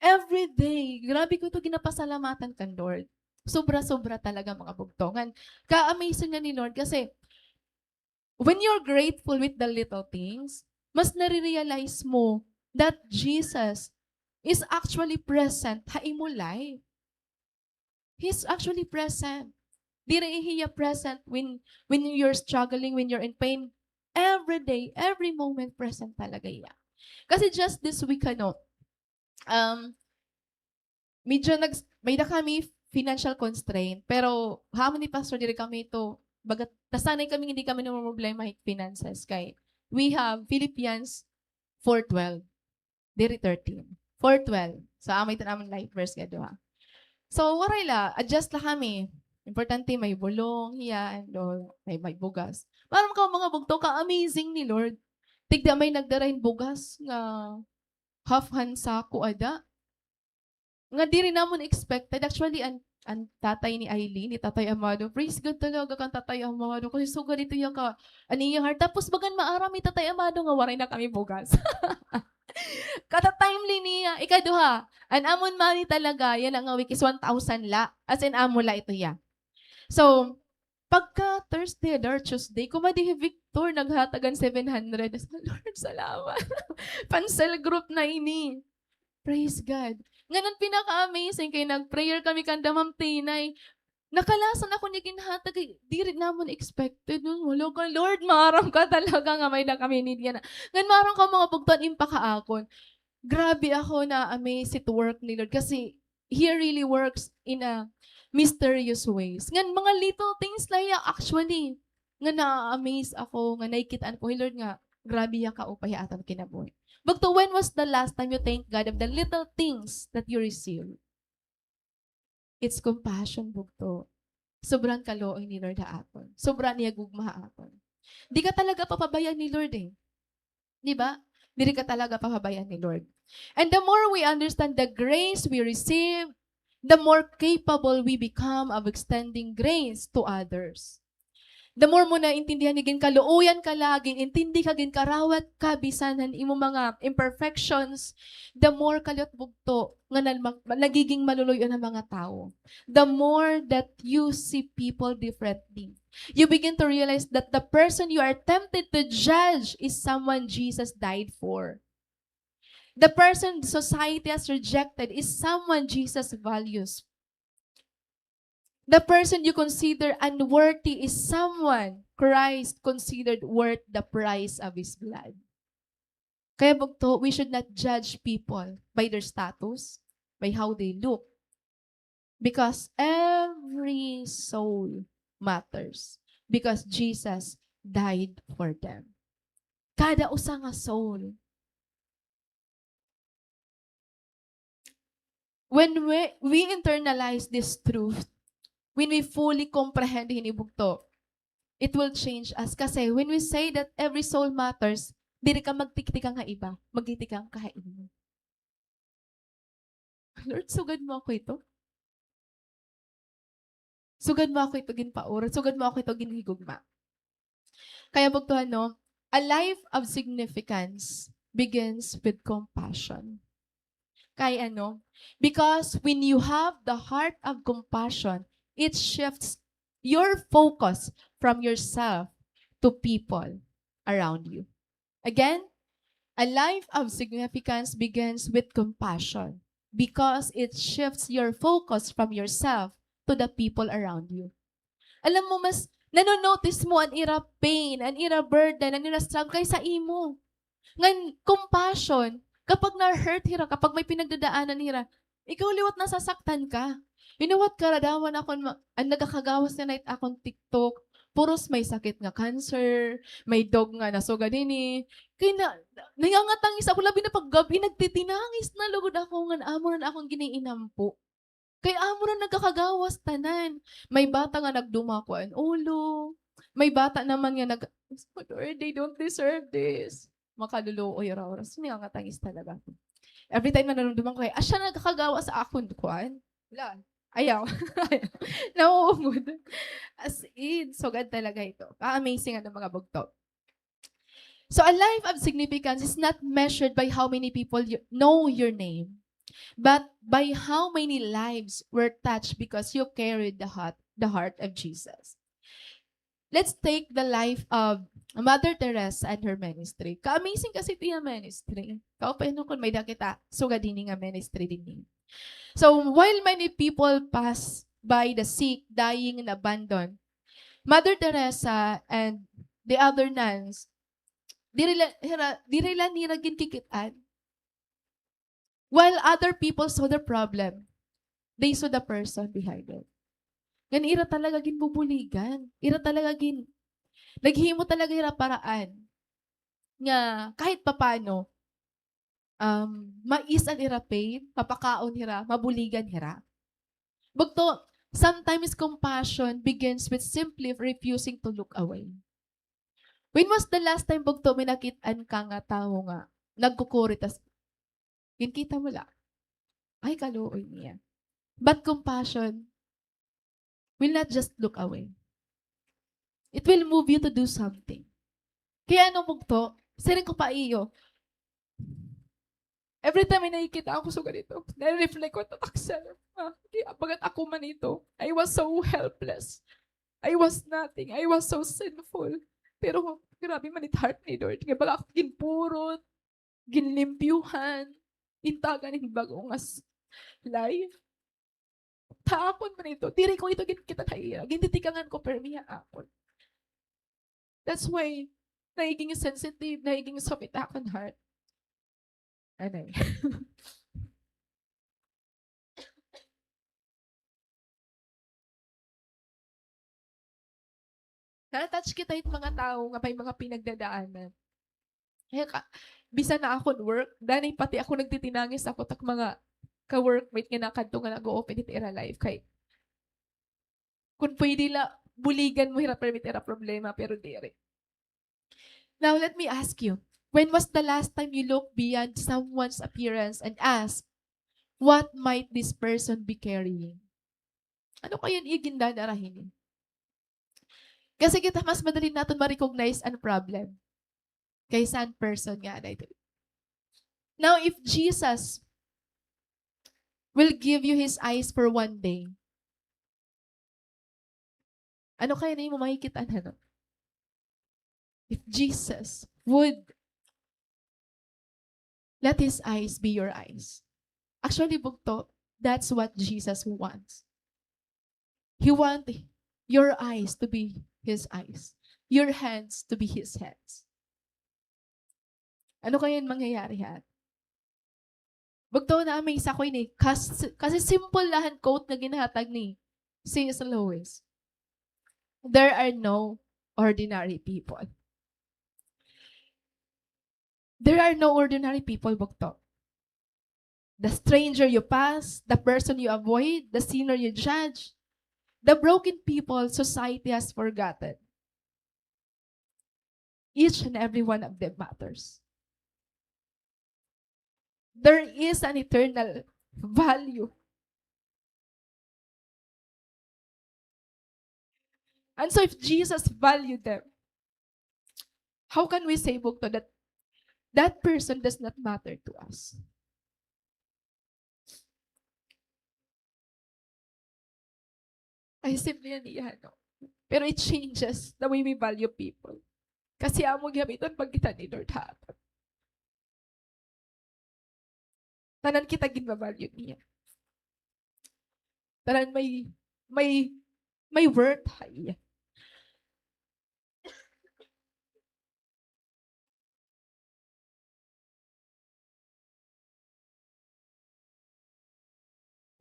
Every day, grabe ko ito ginapasalamatan kan Lord. Sobra-sobra talaga, mga bugto. Ngan, ka-amazing nga ni Lord kasi when you're grateful with the little things, mas nare-realize mo that Jesus is actually present ha imo life. He's actually present. Diri hiya present when, when you're struggling, when you're in pain. Every day, every moment, present talaga hiya. Kasi just this week, ano, um, medyo nag-, may-ada kami financial constraint, pero ha amo ni Pastor, diri kami ito, baga, nasanay kami, hindi kami namomroblema hit finances kay we have Philippians four twelve. Diri thirteen. Four twelve. So, amo ito an amon life verse nga duha. So, waray la, adjust la kami. Importante may bulong, hiya, and all, may, may bugas. Maaram kamo, mga bugto, ka-amazing ni Lord. Tigda may nagdara hin bugas nga half han sako ada. Nga diri namon expected. Actually, an, an tatay ni Aileen, ni Tatay Amado, praise God talaga kan Tatay Amado. Kasi sugad ito hiya ka, an iya heart. Tapos bagan maaram ni Tatay Amado nga waray na kami bugas. Kata-timely niya. Ikaduha, an amon money talaga yana nga week is one thousand la. As in, amo la ito hiya. So, pagka Thursday, or Tuesday, kumadi hi Victor, naghatag han seven hundred. Lord, salamat. Pan-cell group na ini. Praise God. Ngan an pinaka-amazing kay nag-prayer kami kanda Ma'am Tinay. Nakalasa na ako niya ginhatag, kay diri namon expected, no? Wala ka, Lord, maaram ka talaga nga may-ada kami need yana. Ngan maaram ka, mga bugto, an impakaakon. Grabe ako na-amaze it work ni Lord kasi He really works in a mysterious ways. Ngan mga little things la hiya, actually, nga na-amaze ako, nga nakikit-an ko hi Lord nga grabe hiya kaupay ha aton kinabuhi. Bugto, when was the last time you thank God of the little things that you receive? It's compassion, bugto. Sobra an kaluoy ni Lord ha aton. Sobra an iya gugma ha aton. Di ka talaga papabayaan ni Lord, eh. Di ba? Diri ka talaga papabayaan ni Lord. And the more we understand the grace we receive, the more capable we become of extending grace to others. The more mo naintindihan nga ginkaluoyan ka la, gin-intindi ka, ginkarawat ka, bisan han imo mga imperfections, the more ka liwat bugto nga nal-, ma-, nagiging maluluy-on an mga tawo. The more that you see people differently, you begin to realize that the person you are tempted to judge is someone Jesus died for. The person society has rejected is someone Jesus values. The person you consider unworthy is someone Christ considered worth the price of his blood. Kaya bugto, we should not judge people by their status, by how they look. Because every soul matters. Because Jesus died for them. Kada usa nga soul. When we, we internalize this truth, when we fully comprehend hini bugto, It will change us. Kasi when we say that every soul matters, diri ka magtiktikang ha iba, magtiktikang ka ha imo. Lord, sugad mo ako ito. Sugad mo ako ito ginpaurot, sugad mo ako ito ginhigugma. Kaya bugto, ano, a life of significance begins with compassion. Kay ano, because when you have the heart of compassion, it shifts your focus from yourself to people around you. Again, a life of significance begins with compassion because it shifts your focus from yourself to the people around you. Alam mo, mas nano-notice mo an ira pain, an ira burden, an ira struggle kaysa imo. Ngan compassion, kapag na-hurt hira, kapag may pinagdadaanan hira, ikaw liwat nasasaktan ka. You know what, karadawan akon ma-, an nagakagawas nga night akon TikTok, puros may sakit nga cancer, may dog nga nasugad hini. Kay na, nangangatangis ako, labi na pag gab-i, nagtitinangis na lugod ako ngan amo na akon giniinampo. Kay amo ra nagakagawas tanan. May bata nga nagdumako an ulo. May bata naman nga nag-, "Lord, they don't deserve this." Makaluluoy ra oras. Nangangatangis talaga. Every time na naramdaman ko, kay, asya nagakagawas sa akon, kuan. Wala. Ayaw. Nauungod. As in, sugad talaga ito. Ka-amazing, ano, mga bugto. So a life of significance is not measured by how many people you know your name, but by how many lives were touched because you carried the heart, the heart of Jesus. Let's take the life of Mother Teresa and her ministry. Ka-amazing kasi it iya ministry. Kaupay no kon may-ada kita sugad hini nga ministry dinhi. So while many people pass by the sick, dying, and abandoned, Mother Teresa and the other nuns, diri la, hira, diri la nira ginkikit-an. While other people saw the problem, they saw the person behind it. Ngan ira talaga ginbubuligan. Ira talaga gin-, naghimo talaga hira paraan nga kahit papano, um, mais an ira pain, mapakaon hira, mabuligan hira. Bugto, sometimes compassion begins with simply refusing to look away. When was the last time, bugto, may nakit-an ka nga tawo nga nagkukuri tas ginkita mo la? Ay, kaluoy niya. But compassion will not just look away. It will move you to do something. Kaya ano, bugto, siring ko pa iyo, every time may nakikita ako sugad ito, nare-reflect ko, tatak self, ah, di, bagat ako man ito. I was so helpless. I was nothing. I was so sinful. Pero grabe man it heart ni Lord. Nga baga ako ginpurot, ginlimpyuhan, gintagan hin bag-o nga s-, life. Ta akon man ito, diri ko ito ginkita-kita ha ira. Gintitikangan ko permi ha akon. That's why, nagiging sensitive, nagiging soft it akon heart. Anay. Na-touch kita hit mga tawo nga may mga pinagdadaanan. Kaya ka, bisan na akon work, danay pati ako nagtitinangis ako tak mga ka-workmate nga nakadto nga nag-o-open hit ira life kay kun pwede la, buligan mo hira permi it ira problema, pero diri. Now, let me ask you, when was the last time you looked beyond someone's appearance and asked, "What might this person be carrying?" Ano kaya an iya gindadara hini? Kasi kita mas madali naton ma-recognize an problem kaysa an person nga ada ito. Now, if Jesus will give you his eyes for one day, ano kaya an imo makikit-an, ano? If Jesus would let his eyes be your eyes. Actually, bugto, that's what Jesus wants. He wants your eyes to be his eyes, your hands to be his hands. Ano kaya an mangyayari, ha? Bugto, na-amaze ako ini. Kas-, kasi simple la han quote nga ginhatag ni C S Lewis. There are no ordinary people. There are no ordinary people, bugto. The stranger you pass, the person you avoid, the sinner you judge, the broken people society has forgotten. each and every one of them matters. There is an eternal value. And so if Jesus valued them, how can we say, bugto, that that person does not matter to us? Ay, simple an iya, no? Pero it changes the way we value people. Kasi amo gihap iton pagkita ni Lord ha aton. Tanan kita ginba-value niya. Tanan may, may, may worth ha iya.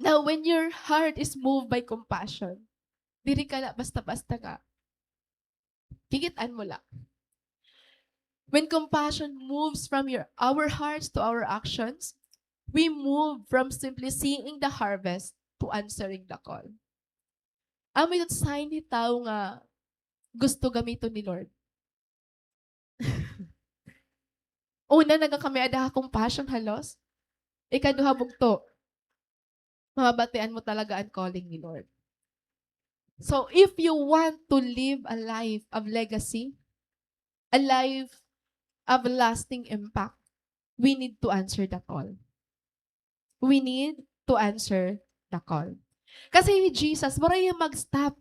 Now, when your heart is moved by compassion, diri ka la basta-basta nga kikit-an mo la. When compassion moves from your, our hearts to our actions, we move from simply seeing the harvest to answering the call. Amo it sign hit tawo nga gusto gamiton ni Lord. Una, nagakamiada ha compassion ha lost. Ikaduha, bugto, mababatian mo talaga an calling ni Lord. So, if you want to live a life of legacy, a life of lasting impact, we need to answer the call. We need to answer the call. Kasi hi Jesus, waray hiya mag-stop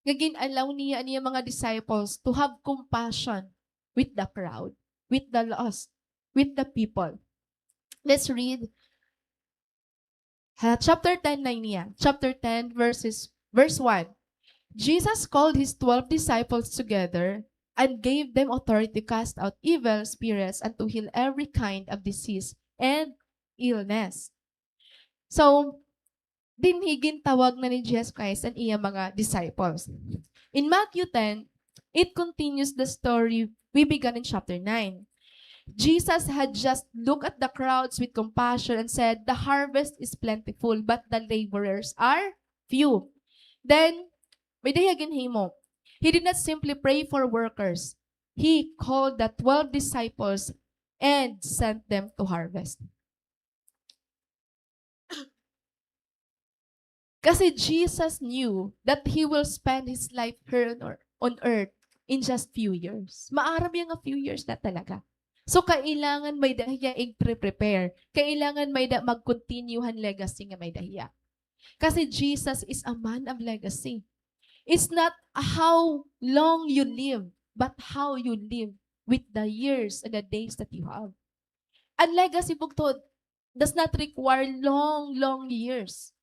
nga gin-allow niya an iya mga disciples to have compassion with the crowd, with the lost, with the people. Let's read, ha, chapter ten na ini, ah. Chapter ten, verses, verse one. Jesus called his twelve disciples together and gave them authority to cast out evil spirits and to heal every kind of disease and illness. So, dinhi gintawag na ni Jesus Christ an iya mga disciples. In Matthew ten, it continues the story we began in chapter nine. Jesus had just looked at the crowds with compassion and said, "The harvest is plentiful, but the laborers are few." Then, may-ada hiya ginhimo. He did not simply pray for workers. He called the twelve disciples and sent them to harvest. Kasi Jesus knew that he will spend his life here on ear-, on earth in just few years. Maaram hiya nga few years la talaga. So, kailangan may-ada hiya igpre-prepare. Kailangan may-ada mag-continue han legacy nga may-ada hiya. Kasi Jesus is a man of legacy. It's not how long you live, but how you live with the years and the days that you have. An legacy, bugto, does not require long, long years.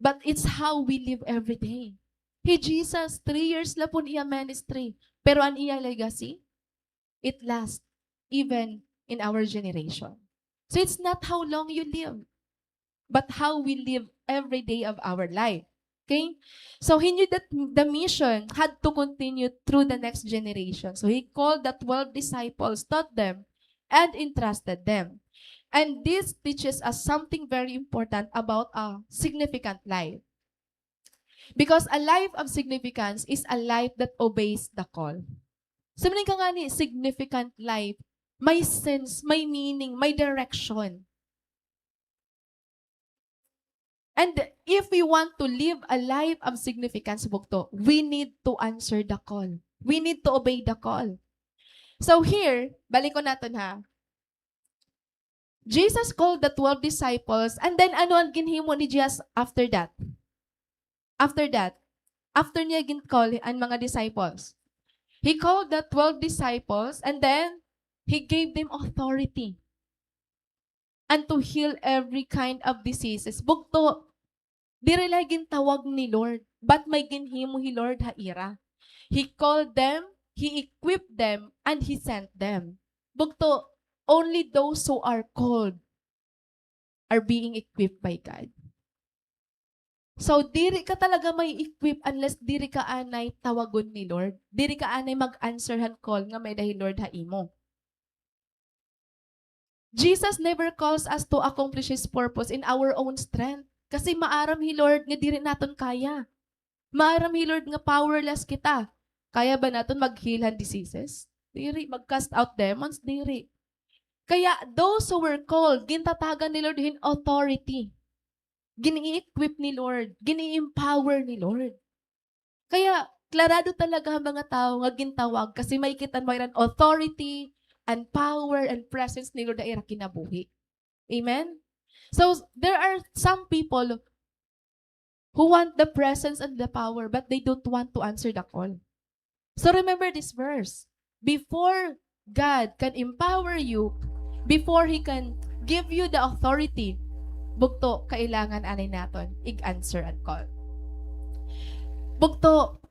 But it's how we live every day. Hi Jesus, three years la pon iya ministry, pero an iya legacy, it lasts even in our generation. So it's not how long you live, but how we live every day of our life. Okay? So he knew that the mission had to continue through the next generation. So he called the twelve disciples, taught them, and entrusted them. And this teaches us something very important about a significant life. Because a life of significance is a life that obeys the call. Siring ka ngani, significant life, may sense, may meaning, may direction. And if we want to live a life of significance, bugto, we need to answer the call. We need to obey the call. So here, balikon naton ha. Jesus called the twelve disciples, and then ano an ginhimo ni Jesus after that? After that, after niya gin-call an mga disciples, he called the twelve disciples, and then he gave them authority and to heal every kind of diseases. Bugto, diri la gintawag ni Lord, but may ginhimo hi Lord ha ira. He called them, he equipped them, and he sent them. Bugto, only those who are called are being equipped by God. So, diri ka talaga ma-equip unless diri ka anay tawagon ni Lord. Diri ka anay mag-answer han call nga may-ada hi Lord ha imo. Jesus never calls us to accomplish His purpose in our own strength. Kasi maaram hi Lord nga diri naton kaya. Maaram hi Lord nga powerless kita. Kaya ba naton mag-heal han diseases? Diri. Mag-cast out demons? Diri. Kaya those who were called, gintatagan ni Lord hin authority. Gini-equip ni Lord, gini-empower ni Lord. Kaya klarado talaga an mga tawo nga gintawag kasi makikita mo an authority, an power, an presence ni Lord ha ira kinabuhi. Amen? So, there are some people who want the presence and the power, but they don't want to answer the call. So remember this verse. Before God can empower you, before He can give you the authority, bugto, kailangan anay naton ig-answer an call. Bugto,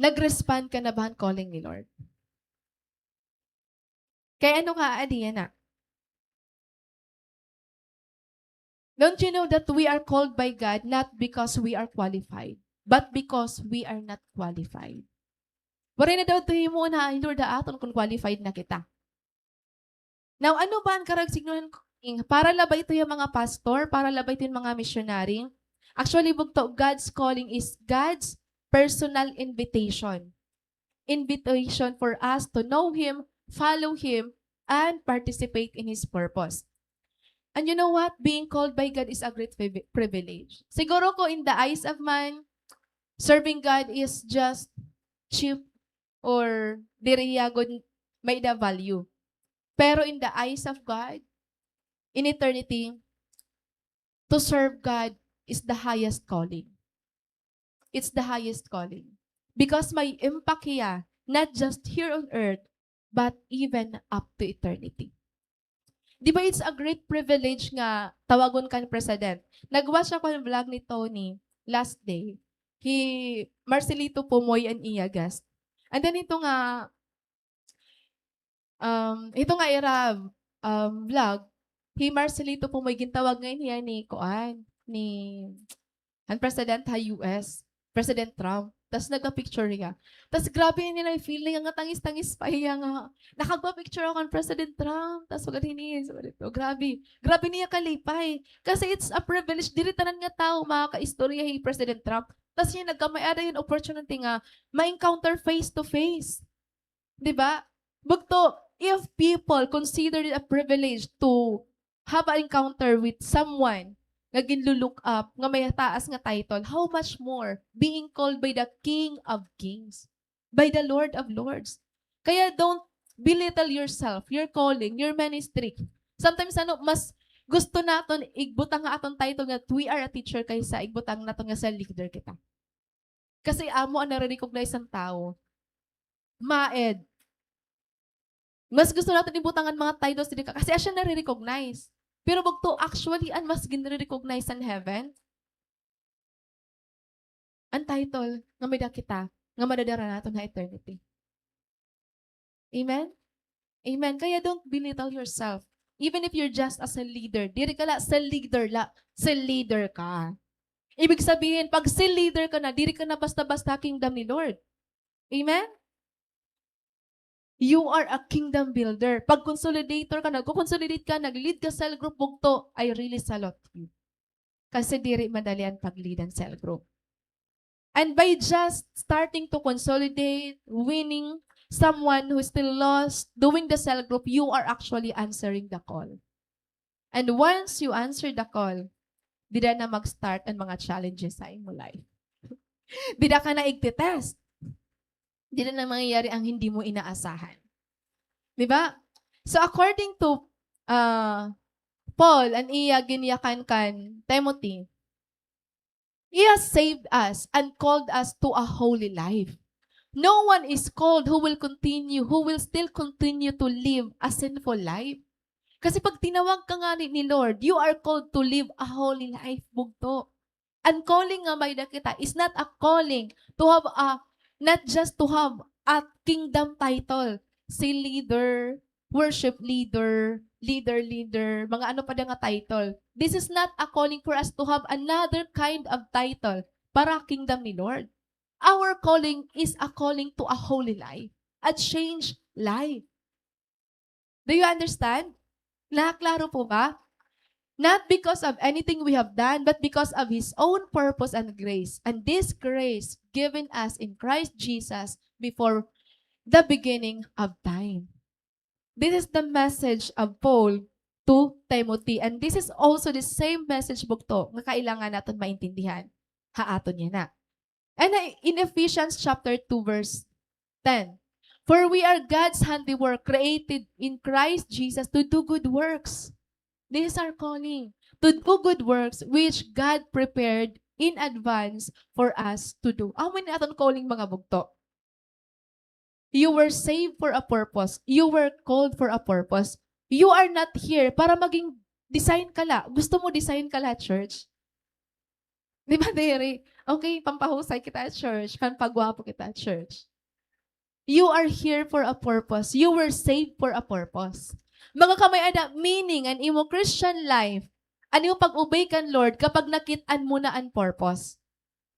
nag-respond ka na ba han calling ni Lord? Kay ano ka, adi yana. Don't you know that we are called by God not because we are qualified, but because we are not qualified? Waray na daw ito himuon ha Lord ha aton kon qualified na kita. Now, ano ba an karuyag sidngon han calling? Para la ba ito ha mga pastor? Para la ba ito ha mga missionary? Actually, bugto, God's calling is God's personal invitation. Invitation for us to know Him, follow Him, and participate in His purpose. And you know what? Being called by God is a great privi-, privilege. Siguro ko, in the eyes of man, serving God is just cheap or diri hiya gud may-ada value. Pero in the eyes of God, in eternity, to serve God is the highest calling. It's the highest calling. Because may impact hiya, not just here on earth, but even up to eternity. Di ba it's a great privilege nga tawagon ka hin president? Nag-watch ako hin vlog ni Tony last day. Hi Marcelito Pumoy an iya guest. And then ito nga, um, ito nga ira, um, vlog, hi Marcelito Pumoy gintawag ngay-an hiya ni kuan, ni an president ha U S, President Trump. Tas nagpa-picture hiya. Tas grabe niya na-feel niya nga tangis-tangis pa hiya nga, "Nakagpa-picture ako kan President Trump." Tas sugad hini, sugad ito. Grabe. Grabe niya kalipay. Kasi it's a privilege. Diri tanan nga tawo makakaistorya hi President Trump. Tas hiya nagkamay-ada hin opportunity nga ma-encounter face to face. Di ba? Bugto, if people consider it a privilege to have an encounter with someone nga ginlu-look up, nga may taas nga title, how much more being called by the King of Kings, by the Lord of Lords? Kaya don't belittle yourself, your calling, your ministry. Sometimes, ano, mas gusto naton igbutang ha aton title nga we are a teacher kaysa igbutang naton nga sa leader kita. Kasi amo an nare-recognize han tawo. Maed. Mas gusto naton ibutang an mga titles didi ka, kasi asya nare-recognize. Pero bugto, actually, an mas ginre-recognize han heaven, an title nga may-ada kita, nga madadara naton ha eternity. Amen? Amen. Kaya don't belittle yourself. Even if you're just as a leader, diri ka la sa leader la, sa leader ka. Ibig sabihin, pag sa leader ka na, diri ka na basta-basta kingdom ni Lord. Amen? You are a kingdom builder. Pag consolidator ka, nagko-consolidate ka, nag-lead ka cell group, bugto, I really salute you. Kasi diri madali an pag-lead an cell group. And by just starting to consolidate, winning someone who is still lost, doing the cell group, you are actually answering the call. And once you answer the call, dida na mag-start an mga challenges sa imo life. Dida ka na igte-test. Dida na mangyayari an hindi mo inaasahan. Di ba? So, according to, ah, Paul, an iya ginyakan kan Timothy, He has saved us and called us to a holy life. No one is called who will continue, who will still continue to live a sinful life. Kasi pag tinawag ka ngani ni Lord, you are called to live a holy life, bugto. An calling nga may-ada kita is not a calling to have a, not just to have a kingdom title, si leader, worship leader, leader, leader, mga ano pa da nga title. This is not a calling for us to have another kind of title para kingdom ni Lord. Our calling is a calling to a holy life, a changed life. Do you understand? Nakaklaro po ba? Not because of anything we have done, but because of His own purpose and grace. And this grace given us in Christ Jesus before the beginning of time. This is the message of Paul to Timothy. And this is also the same message, bugto, nga kailangan naton maintindihan ha aton yana. And, uh, in Ephesians chapter two, verse ten, "For we are God's handiwork, created in Christ Jesus to do good works." This is our calling, to do good works which God prepared in advance for us to do. Amo ini aton calling, mga bugto. You were saved for a purpose. You were called for a purpose. You are not here para maging design ka la. Gusto mo design ka la, church? Di ba, diri? Okay, pampahusay kita, church. Pampagwapo kita, church. You are here for a purpose. You were saved for a purpose. Magkakamay-ada meaning an imo Christian life, an imo pag-obey kan Lord kapag nakit-an mo na an purpose.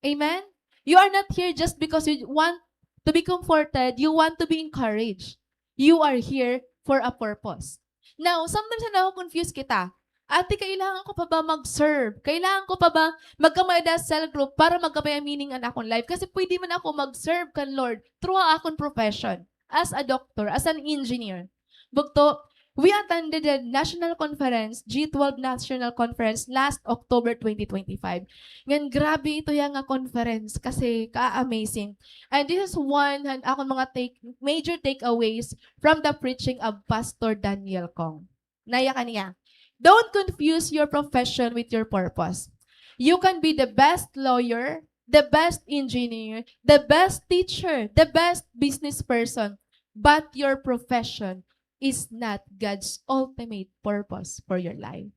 Amen? You are not here just because you want to be comforted, you want to be encouraged. You are here for a purpose. Now, sometimes na confuse kita. Ate, kailangan ko pa ba mag-serve? Kailangan ko pa ba magkamay-ada cell group para magkamay-ada meaning an akon life? Kasi pwede man ako mag-serve kan Lord through an akon profession as a doctor, as an engineer. Bugto, we attended the national conference, G twelve National Conference, last October twenty twenty-five. Ngan grabe ito yana nga conference kasi ka-amazing. And this is one han akon mga take, major takeaways from the preaching of Pastor Daniel Kong. Naya kaniya, "Don't confuse your profession with your purpose. You can be the best lawyer, the best engineer, the best teacher, the best business person, but your profession is not God's ultimate purpose for your life."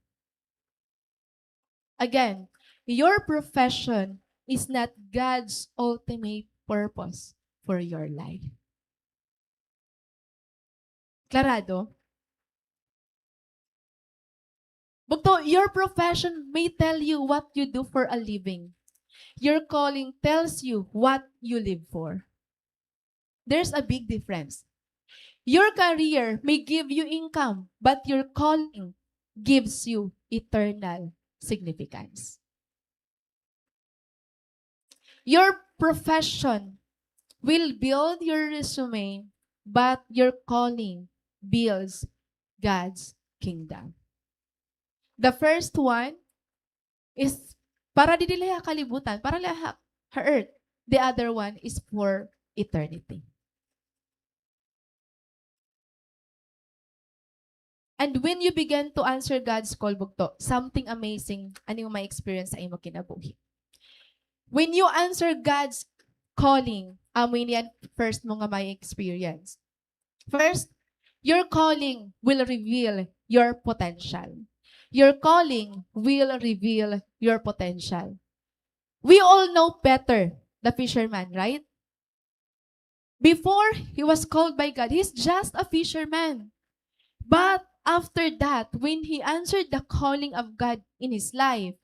Again, your profession is not God's ultimate purpose for your life. Klarado? Bugto, your profession may tell you what you do for a living. Your calling tells you what you live for. There's a big difference. Your career may give you income, but your calling gives you eternal significance. Your profession will build your resume, but your calling builds God's kingdom. The first one is para didi la ha kalibutan, para la ha, ha earth. The other one is for eternity. And when you begin to answer God's call, bugto, something amazing an imo ma-experience sa imo kinabuhi. When you answer God's calling, amo ini an first mo nga ma-experience. First, your calling will reveal your potential. Your calling will reveal your potential. We all know Peter, the fisherman, right? Before he was called by God, he's just a fisherman. But after that, when he answered the calling of God in his life,